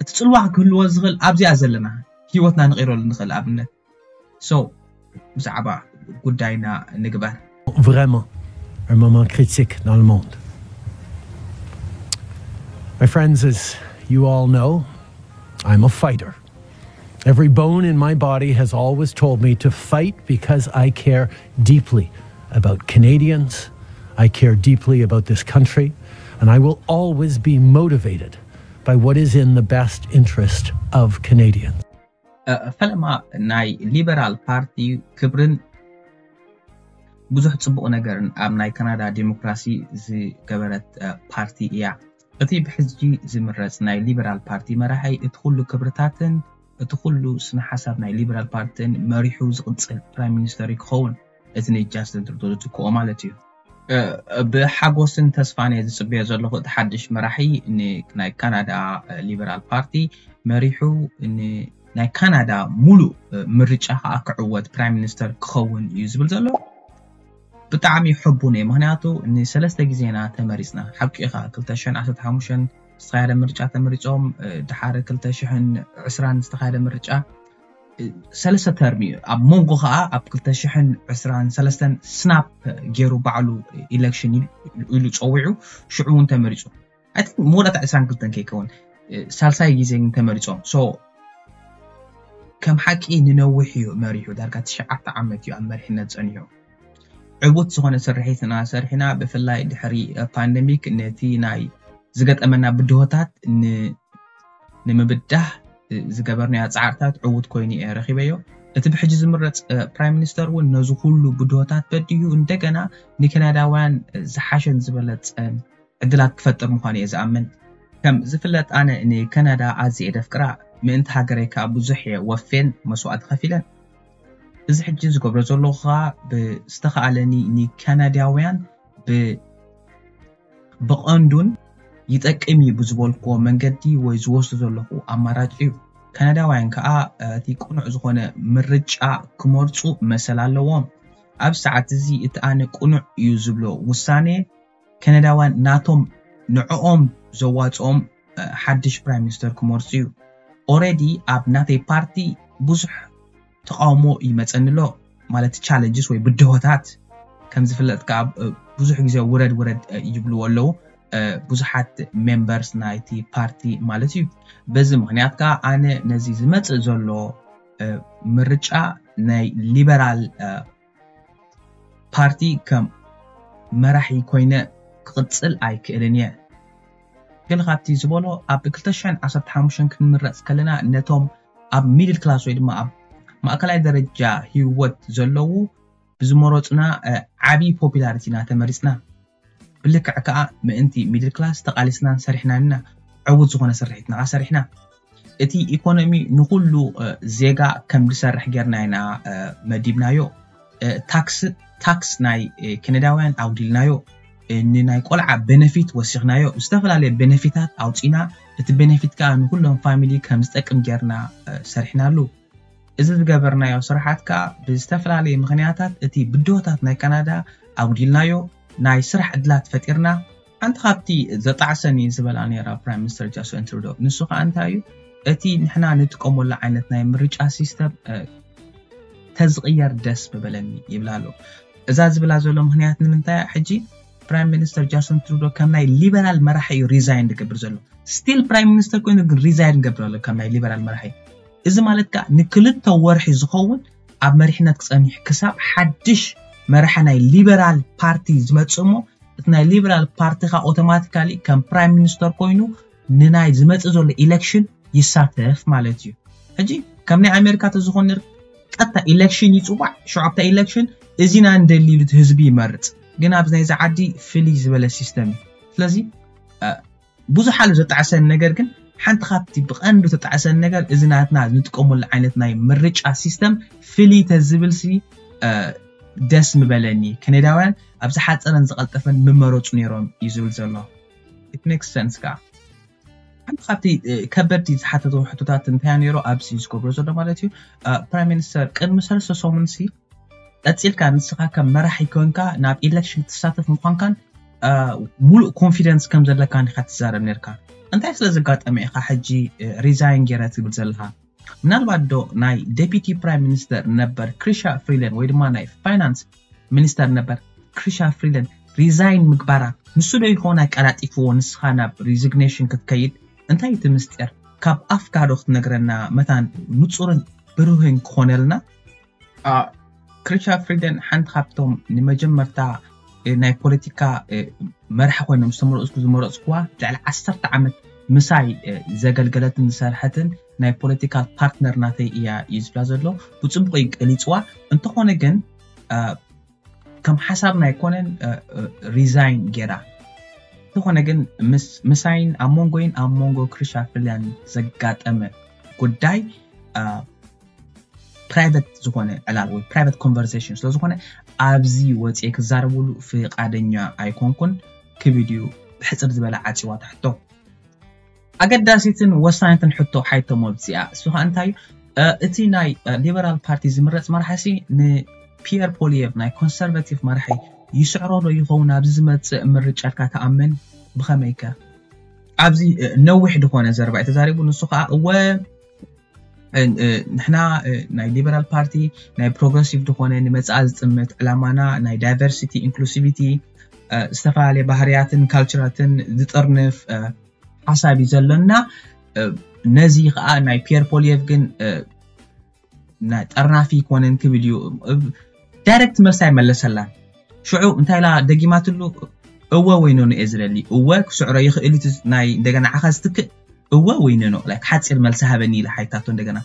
እቲ ፅልዋ ክህልዎ ዝኽእል ኣብዚኣ ዘለና ህይወትና ንቐይረሉ ንኽእል ኣብነት። So ብዛዕባ ጉዳይና ንግበር። Vraiment un moment critique dans le monde. My friends, as you all know, I'm a fighter. Every bone in my body has always told me to fight because I care deeply about Canadians. I care deeply about this country, and I will always be motivated by what is in the best interest of Canadians. ፈለማ ናይ ሊበራል ፓርቲ ክብርን ብዙሕ ፅቡቕ ነገርን ኣብ ናይ ካናዳ ዲሞክራሲ ዝገበረት ፓርቲ እያ። እቲ ብሕጂ ዝምረፅ ናይ ሊበራል ፓርቲ መራሒ እቲ ኩሉ ክብርታትን እቲ ኩሉ ስነ ሓሳብ ናይ ሊበራል ፓርትን መሪሑ ዝቕፅል ፕራይም ሚኒስተር እዩ ክኸውን። እቲ ንጃስትን ትሩዶ ዝትክኦ ማለት እዩ። ብሓጎስን ተስፋን እየ ዝፅበዮ ዘለኹ። እቲ ሓድሽ መራሒ ናይ ካናዳ ሊበራል ፓርቲ መሪሑ ናይ ካናዳ ሙሉእ ምርጫ ከዓ ክዕወት ፕራይም ሚኒስተር ክኸውን እዩ ዝብል ዘሎ። ብጣዕሚ ሕቡን እየ፣ ምክንያቱ ንሰለስተ ግዜና ተመሪፅና። ሓቂኻ ክልተ ሽሕን ዓሰርተ ሓሙሽተን ዝተኻየደ ምርጫ ተመሪፆም፣ ድሓር ክልተ ሽሕን ዕስራን ዝተኻየደ ምርጫ ሰለስተ ተርም እዩ። ኣብ መንጎ ከዓ ኣብ ክልተ ሽሕን ዕስራን ሰለስተን ስናፕ ገይሩ ባዕሉ ኢሌክሽን ኢሉ ፀዊዑ ሽዑ እውን ተመሪፁ። ኣይ ቲንክ መወዳእታ ዕስራን ክልተን ከይከውን ሳልሳይ ግዜ ግን ተመሪፆም። ሶ ከም ሓቂ ንነዊሕ እዩ መሪሑ፣ ዳርጋ ትሽዓተ ዓመት እዩ ኣብ መሪሕነት ፀኒሑ። ዕቡት ዝኾነ ስርሒትና ሰሪሕና፣ ብፍላይ ድሕሪ ፓንደሚክ ነቲ ናይ ዝገጠመና ብድሆታት ንምብዳህ ዝገበርናዮ ፃዕርታት ዕዉት ኮይኑ እየ ረኺበዮ። እቲ ብሕጂ ዝምረፅ ፕራይም ሚኒስተር እውን ነዚ ኩሉ ብድሆታት በዲሁ እንደገና ንከናዳውያን ዝሓሸን ዝበለፀን ዕድላት ክፈጥር ምዃኑ እየ ዝኣምን። ከም ዝፍለጥ ኣነ ንከናዳ ኣዝየ እየ ደፍቅራ፣ ምእንቲ ሃገረይ ከዓ ብዙሕ እየ ወፌን መስዋእቲ ከፊለን። እዚ ሕጂ ዝገብሮ ዘለኹ ከዓ ብዝተኻእለኒ ንካናዳውያን ብቐንዱን ይጠቅም እዩ ብዝበልክዎ መንገዲ ወይ ዝወስዶ ዘለኹ ኣማራጭ እዩ። ካናዳውያን ከዓ እቲ ቅኑዕ ዝኾነ ምርጫ ክመርፁ መሰል ኣለዎም። ኣብ ሰዓት እዚ እቲ ኣነ ቅኑዕ እዩ ዝብሎ ውሳኔ ካናዳውያን ናቶም ንዕኦም ዘዋፅኦም ሓድሽ ፕራይም ሚኒስተር ክመርፁ እዩ። ኦረዲ ኣብ ናተይ ፓርቲ ብዙሕ ተቃውሞ ይመፀኒ ኣሎ፣ ማለት ቻለንጅስ ወይ ብድሆታት። ከም ዝፍለጥ ከዓ ብዙሕ ግዜ ውረድ ውረድ ይብልዎ ኣለዉ ብዙሓት ሜምበርስ ናይቲ ፓርቲ ማለት እዩ። በዚ ምክንያት ከዓ ኣነ ነዚ ዝመፅእ ዘሎ ምርጫ ናይ ሊበራል ፓርቲ ከም መራሒ ኮይነ ክቕፅል ኣይክእልን እየ። ገለ ካብቲ ዝበሎ ኣብ ክልተ ሽሕን ዓሰርተ ሓሙሽተን ክንምረፅ ከለና ነቶም ኣብ ሚድል ክላስ ወይ ድማ ኣብ ማእከላይ ደረጃ ህይወት ዘለዉ ብዝመረፁና ዓብዪ ፖፒላሪቲ ኢና ተመሪፅና። ብልክዕ ከዓ ምእንቲ ሚድል ክላስ ተቓሊስናን ሰሪሕናን ኢና። ዕውት ዝኾነ ስርሒት ንዓ ሰሪሕና። እቲ ኢኮኖሚ ንኩሉ ዜጋ ከም ዝሰርሕ ጌርና ኢና መዲብናዮ። ታክስ ታክስ ናይ ከነዳውያን ኣውዲልናዮ። ንናይ ቆልዓ ቤነፊት ወሲኽናዮ። ዝተፈላለየ ቤነፊታት ኣውፂና፣ እቲ ቤነፊት ከዓ ንኩሎም ፋሚሊ ከም ዝጠቅም ጌርና ሰሪሕናሉ። እዚ ዝገበርናዮ ስራሓት ከዓ ብዝተፈላለየ ምክንያታት እቲ ብድሆታት ናይ ካናዳ ኣጉዲልናዮ፣ ናይ ስራሕ ዕድላት ፈጢርና። ሓንቲ ካብቲ ዘጣዕሰኒ ዝበላ ነራ ፕራይም ሚኒስተር ጃስቲን ትሩዶ፣ ንሱ ከዓ እንታይ እዩ፣ እቲ ንሕና ንጥቀመሉ ዓይነት ናይ ምርጫ ሲስተም ተዝቕየር ደስ ምበለኒ ይብላ ኣሎ። እዛ ዝብላ ዘሎ ምክንያት ንምንታይ ሕጂ ፕራይም ሚኒስተር ጃስቲን ትሩዶ ከም ናይ ሊበራል መራሒ እዩ ሪዛይን ዝገብር ዘሎ። ስቲል ፕራይም ሚኒስተር ኮይኑ ግን ሪዛይን ገብር ኣሎ ከም ናይ ሊበራል መራሒ። እዚ ማለት ከዓ ንክልተ ወርሒ ዝኸውን ኣብ መሪሕነት ክፀኒሕ ክሳብ ሓድሽ መራሒ ናይ ሊበራል ፓርቲ ዝመፅእ እሞ እቲ ናይ ሊበራል ፓርቲ ከዓ ኦቶማቲካሊ ከም ፕራይም ሚኒስተር ኮይኑ ንናይ ዝመፅእ ዘሎ ኢሌክሽን ይሳተፍ ማለት እዩ። ሕጂ ከም ናይ ኣሜሪካ ተዝኾን ነር ቀጥታ ኢሌክሽን ይፅዋዕ። ሽዑ ኣብታ ኢሌክሽን እዚና እንደሊ ኢሉ እቲ ህዝቢ ይመርፅ። ግን ኣብዚ ናይዚ ዓዲ ፍልይ ዝበለ ሲስተም እዩ። ስለዚ ብዙሕ ኣሉ ዘጣዕሰን ነገር ግን ሓንቲ ካብቲ ብቐንዱ ተጣዕሰን ነገር እዚ ናትና ንጥቀመሉ ዓይነት ናይ ምርጫ ሲስተም ፍልይ ተዝብል ሲ ደስ ምበለኒ። ከነዳውያን ኣብ ዝሓፀረን ዝቐልጠፈን ምመረፁ ነይሮም እዩ ዝብል ዘሎ። It makes sense ከዓ። ሓንቲ ካብቲ ከበድቲ ዝሓተቱ ሕቶታት እንታይ ነይሩ ኣብዚ ዝገብሮ ዘሎ ማለት እዩ። ፕራይም ሚኒስተር ቅድሚ ሰለስተ ሰሙን ሲ ቀፂልካ ንስኻ ከም መራሒ ኮንካ ናብ ኢሌክሽን ክትሳተፍ ምዃንካን ሙሉእ ኮንፊደንስ ከም ዘለካ ኢኻ ትዛረብ ነርካ። እንታይ ስለ ዘጋጠመ ኢኻ ሕጂ ሪዛይን ገይረ ትብል ዘለኻ? ምናልባት ዶ ናይ ዴፒቲ ፕራይም ሚኒስተር ነበር ክሪሻ ፍሪደን ወይ ድማ ናይ ፋይናንስ ሚኒስተር ነበር ክሪሻ ፍሪደን ሪዛይን ምግባራ ንሱ ዶ ይኸውን ኣቀላጢፍዎ ንስኻ ናብ ሪዚግኔሽን ክትከይድ? እንታይ እቲ ምስጢር? ካብ ኣፍካ ዶ ክትነግረና መታን ንጹርን ብሩህን ክኾነልና? ክሪሻ ፍሪደን ሓንቲ ካብቶም ንመጀመርታ ናይ ፖለቲካ መራሒ ኮይኖም ዝተመረፅኩ ዝመረፅኩዋ ልዕሊ ዓሰርተ ዓመት ምሳይ ዘገልገለትን ዝሰርሐትን ናይ ፖለቲካል ፓርትነር ናተይ እያ እዩ ዝብላ ዘሎ። ብፅቡቅ እዩ ገሊፅዋ። እንተኾነ ግን ከም ሓሳብና ኣይኮነን ሪዛይን ገይራ። እንተኾነ ግን ምሳይን ኣብ መንጎይን ኣብ መንጎ ክሪሻ ፍሪደን ዘጋጠመ ጉዳይ ፕራይቨት ዝኾነ ዕላል ወይ ፕራይቨት ኮንቨርሴሽን ስለዝኾነ ኣብዚ ወፂኤ ክዛረብሉ ፍቓደኛ ኣይኮንኩን ክብል እዩ ብሕፅር ዝበለ ዓፂዋ ትሕቶ። ኣገዳሲትን ወሳኒትን ሕቶ ሓይቶ መብፅኣ እሱ ከዓ እንታይ እዩ? እቲ ናይ ሊበራል ፓርቲ ዝምረፅ መራሒ ሲ ንፒየር ፖሊየቭ ናይ ኮንሰርቫቲቭ መራሒ ይስዕሮ ዶ ይኸውን ኣብዚ ዝመፅእ ምርጫ ኢልካ ትኣምን? ብኸመይከ? ኣብዚ ነዊሕ ዝኾነ ዘረባ እዩ ተዛሪቡ። ንሱ ከዓ እወ ንሕና ናይ ሊበራል ፓርቲ ናይ ፕሮግረሲቭ ዝኾነ ንመፃኢ ዝጥምት ዕላማና ናይ ዳይቨርሲቲ ኢንክሉሲቪቲ ዝተፈላለየ ባህርያትን ካልቸራትን ዝጥርንፍ ሓሳብ እዩ ዘለና። ነዚ ከዓ ናይ ፒየር ፖሊየቭ ግን ጠርናፊ ይኮነን ክብል እዩ። ዳይረክት መልሲ ኣይመለሰላን። ሽዑ እንታይ ኢላ ደጊማትሉ? እወ ወይ ኖኖ እየ ዝደሊ። እወ ክስዕሮ ይኽእል እዩ ናይ እንደገና ዓኻ ዝትክእ እወ ወይ ኖኖ ላይክ ሓፂር መልሲ ሃበኒ ኢላ ሓይታቶ እንደገና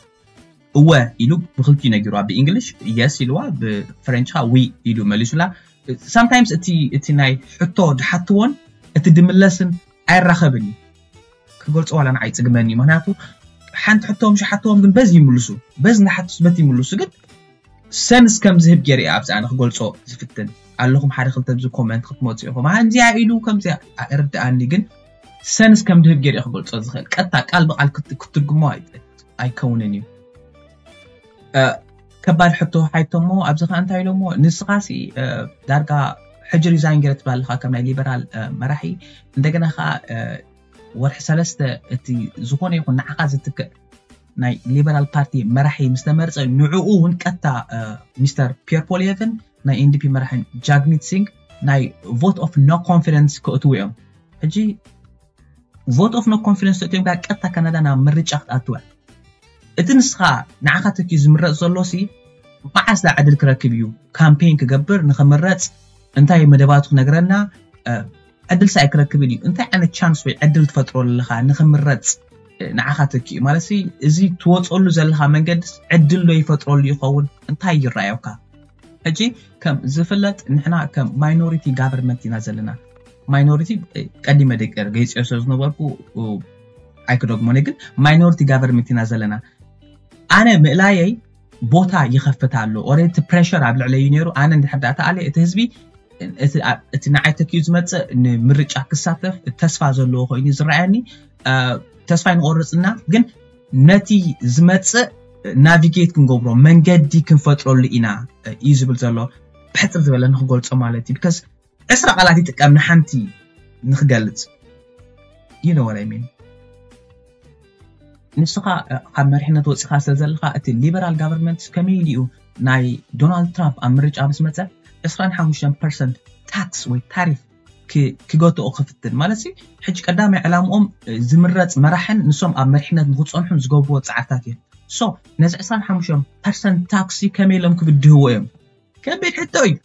እወ ኢሉ ብክልቲኡ ነጊርዋ። ብእንግሊሽ የስ ኢልዋ፣ ብፍሬንች ከዓ ዊ ኢሉ መሊሱላ። ሳምታይምስ እቲ እቲ ናይ ሕቶ ድሓትዎን እቲ ድምለስን ኣይራኸብን እዩ። ክገልጾ ዋላ ንዓይ ይጽግመኒ እዩ። ምክንያቱ ሓንቲ ሕቶ ምሽ ሓትዎም ግን በዚ ይምልሱ፣ በዚ ንሓትስ በቲ ይምልሱ። ግን ሰንስ ከም ዝህብ ገይረ እየ ኣብዚ ኣነ ክገልጾ ዝፍትን ኣለኹም። ሓደ ክልተ ብዚ ኮመንት ክትመፁ ኢኹም። ከምዚኣ ኢሉ ከምዚኣ ኣይርድኣኒ፣ ግን ሰንስ ከም ዝህብ ገይረ እየ ክገልጾ ዝኽእል። ቀጥታ ቃል ብቃል ክት- ክትትርጉሞ ኣይት- ኣይከውንን እዩ። እ፣ ከባድ ሕቶ ሓይቶሞ ኣብዚ ከዓ እንታይ ኢሎሞ ንስኻሲ እ፣ ዳርጋ ሕጂ ሪዛይን ገይረ ትብል ኣለኻ ከም ናይ ሊበራል እ፣ መራሒ። እንደገና ከዓ እ፣ ወርሒ ሰለስተ እቲ ዝኾነ ይኹን ንዓኻ ዝትክእ ናይ ሊበራል ፓርቲ መራሒ ምስ ተመርፀ ንዕኡ እውን ቀጥታ እ፣ ሚስተር ፒየር ፖሊየቭን ናይ ኤንዲፒ መራሕን ጃግሚት ሲንግ ናይ ቮት ኦፍ ኖ ኮንፊደንስ ክእትዉ እዮም። ሕጂ ቮት ኦፍ ኖ ኮንፊደንስ እቲኦም ጋር ቀጥታ ካናዳ ናብ ምርጫ ክትኣትወ። እቲ ንስኻ ንዓኻ ተኪኡ ዝምረፅ ዘሎ ሲ መዓስ ዳ ዕድል ክረክብ እዩ ካምፔን ክገብር ንክምረፅ? እንታይ መደባቱ ክነግረና እ፣ ዕድል ሳ ኣይክረክብን እዩ። እንታይ ዓይነት ቻንስ ወይ ዕድል ትፈጥሮ ኣለኻ ንክምረፅ እ፣ ንዓኻ ተኪኡ ማለት ሲ እዚ ትወፀሉ ዘለኻ መንገዲ ዕድል ዶ ይፈጥረሉ ይኸውን? እንታይ ይረኣየካ? ሕጂ ከም ዝፍለጥ ንሕና ከም ማይኖሪቲ ጋቨርንመንት ኢና ዘለና። ማይኖሪቲ እ፣ ቀዲመ ደቂ ገይፅዮ ስለ ዝነበርኩ እ፣ ኣይክደግሞን ግን minority government ኢና ዘለና። ኣነ ምእላየይ ቦታ ይኸፍት ኣሎ። ኦሬዲ ፕሬሸር ኣብ ልዕለዩ ነይሩ። ኣነ እንድሕር ዳኣ ተኣልየ እቲ ህዝቢ እቲ ንዓይ ተኪኡ ዝመፅእ ንምርጫ ክሳተፍ ተስፋ ዘለዎ ኮይኑ ዝረኣየኒ። ተስፋ ይንቆርፅና ግን ነቲ ዝመፅእ ናቪጌት ክንገብሮ መንገዲ ክንፈጥረሉ ኢና እዩ ዝብል ዘሎ። ብሕፅር ዝበለ ንክገልፆ ማለት እዩ። ቢካዝ ዕስራ ቃላት ይጥቀም ንሓንቲ ንክገልፅ። You know what I mean? ንስኻ ካብ መሪሕነት ወፂኻ ስለ ዘለኻ እቲ ሊበራል ጋቨርንመንት ከመይ ኢሉ እዩ ናይ ዶናልድ ትራምፕ ኣብ ምርጫ ምስ መፀ ዕስራን ሓሙሽተን ፐርሰንት ታክስ ወይ ታሪፍ ክገትኦ ክፍትን ማለት ሲ ሕጂ ቀዳማይ ዕላምኦም ዝምረፅ መራሕን ንሶም ኣብ መሪሕነት ንክፀንሑን ዝገብርዎ ፃዕርታት እዮም። ሶ ነዚ ዕስራን ሓሙሽተን ፐርሰንት ታክሲ ከመይ ኢሎም ክብድህዎ እዮም? ከቢድ ሕቶ እዩ።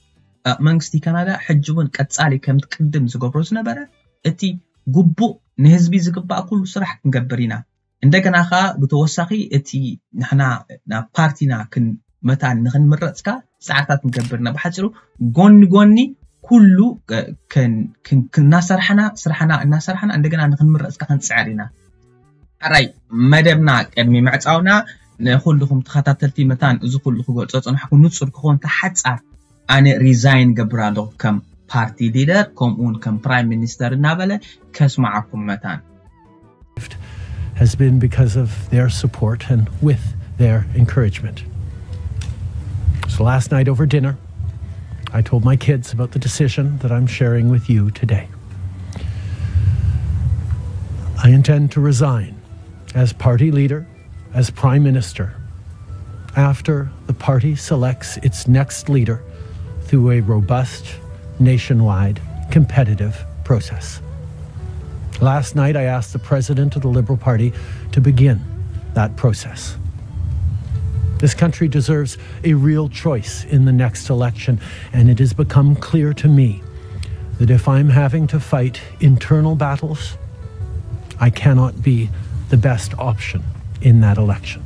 መንግስቲ ካናዳ ሕጂ እውን ቀፃሊ ከምቲ ቅድም ዝገብሮ ዝነበረ እቲ ግቡእ ንህዝቢ ዝግባእ ኩሉ ስራሕ ክንገብር ኢና። እንደገና ከዓ ብተወሳኺ እቲ ንሕና ናብ ፓርቲና መታን ንክንምረፅካ ፃዕርታት ክንገብር ኢና። ብሓፂሩ ጎኒ ጎኒ ኩሉ እናሰርሐና ስራሕና እናሰርሐና እንደገና ንክንምረፅካ ክንፅዕር ኢና። ሕራይ መደብና ቅድሚ ምዕፃውና ንኩልኹም ተኸታተልቲ መታን እዚ ኩሉ ክገልፆ ፅናሕኩ ንፁር ክኾን ተሓፃር ኣነ ሪዛይን ገብር ኣለኹ ከም ፓርቲ ሊደር ከምኡውን ከም ፕራይም ሚኒስተር እናበለ ከስማዓኩም መታን። Has been because of their support and with their encouragement. So last night over dinner, I told my kids about the decision that I'm sharing with you today. I intend to resign as party leader, as prime minister, after the party selects its next leader through a robust, nationwide, competitive process. Last night, I asked the president of the Liberal Party to begin that process. This country deserves a real choice in the next election, and it has become clear to me that if I'm having to fight internal battles, I cannot be the best option in that election.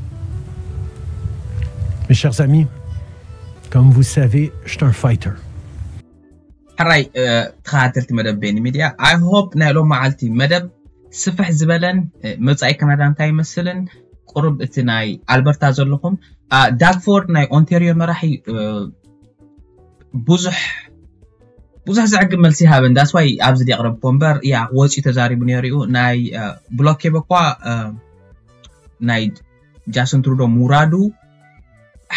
Mes chers amis, comme vous savez, je suis un fighter. ሕራይ ተኸታተልቲ መደብ ቤኒ ሚድያ፣ I hope ናይ ሎም መዓልቲ መደብ ስፍሕ ዝበለን መጻኢ ካናዳ እንታይ ይመስልን ቁሩብ እቲ ናይ ኣልበርታ ዘለኹም ዳግፎርድ ናይ ኦንቴሪዮ መራሒ ብዙሕ ብዙሕ ዘዕግብ መልሲ ሃበን። ዳስዋይ ኣብዚ ዲያቅረብኮ እምበር ያ ወፂኡ ተዛሪቡ ነይሩ እዩ። ናይ ብሎኬብ እኳ ናይ ጃስን ትሩዶ ምውራዱ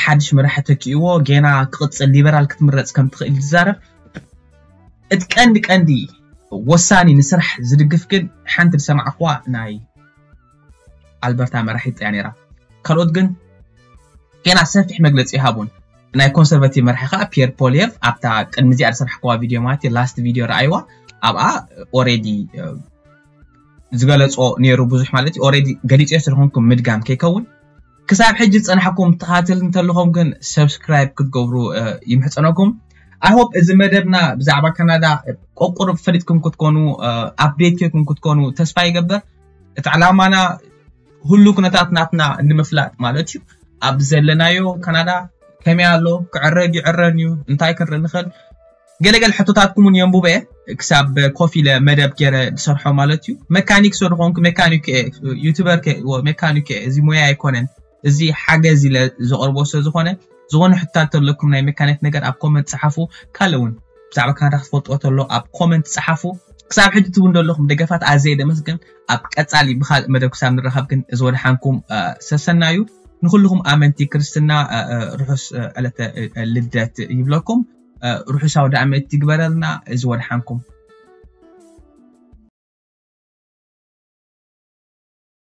ሓድሽ መራሒ ተኪእዎ ጌና ክቕፅል ሊበራል ክትምረፅ ከም ትኽእል ዝዛረብ። እቲ ቀንዲ ቀንዲ ወሳኒ ንስራሕ ዝድግፍ ግን ሓንቲ ዝሰማዕኩዋ ናይ ኣልበርታ መራሒት እያ ነይራ። ካልኦት ግን ጌና ሰፊሕ መግለፂ ይሃቡን። ናይ ኮንሰርቫቲቭ መራሒ ከዓ ፒየር ፖሊየፍ ኣብታ ቅድሚ እዚኣ ዝሰራሕኩዋ ቪድዮ ማለት እዩ ላስት ቪድዮ ረኣይዋ ኣብኣ ኦሬዲ ዝገለፆ ነይሩ ብዙሕ ማለት እዩ። ኦሬዲ ገሊፆ ስለኾንኩም ምድጋም ከይከውን ክሳብ ሕጂ ዝፀናሕኩም ተኻትል እንተለኹም ግን ሰብስክራይብ ክትገብሩ ይምሕፀነኩም። I hope እዚ መደብና ብዛዕባ ካናዳ ቆቁር ፈሊጥኩም ክትኮኑ ኣፕዴት ኬኩም ክትኮኑ ተስፋ ይገብር። እቲ ዕላማና ሁሉ ኩነታት ናትና ንምፍላጥ ማለት እዩ። ኣብ ዘለናዮ ካናዳ ከመይ ኣሎ ክዕረግ ይዕረን እዩ እንታይ ክንርኢ ንኽእል ገለገለ ሕቶታትኩም እውን የንቡበ ክሳብ ኮፍ ኢለ መደብ ገይረ ዝሰርሖ ማለት እዩ። መካኒክ ሰድኾንኩ መካኒክ ዩቱበር መካኒክ እዚ ሙያ ኣይኮነን። እዚ ሓገዝ ኢለ ዘቕርቦ ስለ ዝኾነ ዝኾነ ሕቶታት ተለኩም ናይ መካኒክ ነገር ኣብ ኮመንት ጸሓፉ። ካልእ እውን ብዛዕባ ካናዳ ክትፈልጥዎ ተሎ ኣብ ኮመንት ጸሓፉ። ክሳብ ሕጂ ትብሉ ዘለኹም ደገፋት ኣዘየ ደመስግን። ኣብ ቀጻሊ ብኻልእ መደብ ክሳብ ንራኸብ ግን እዚ ወድሓንኩም ሰሰናዩ። ንኹልኹም ኣመንቲ ክርስትና ርሑስ ዕለተ ልደት ይብለኩም። ርሑስ ኣውደ ዓመት ይግበረልና። እዚ ወድሓንኩም።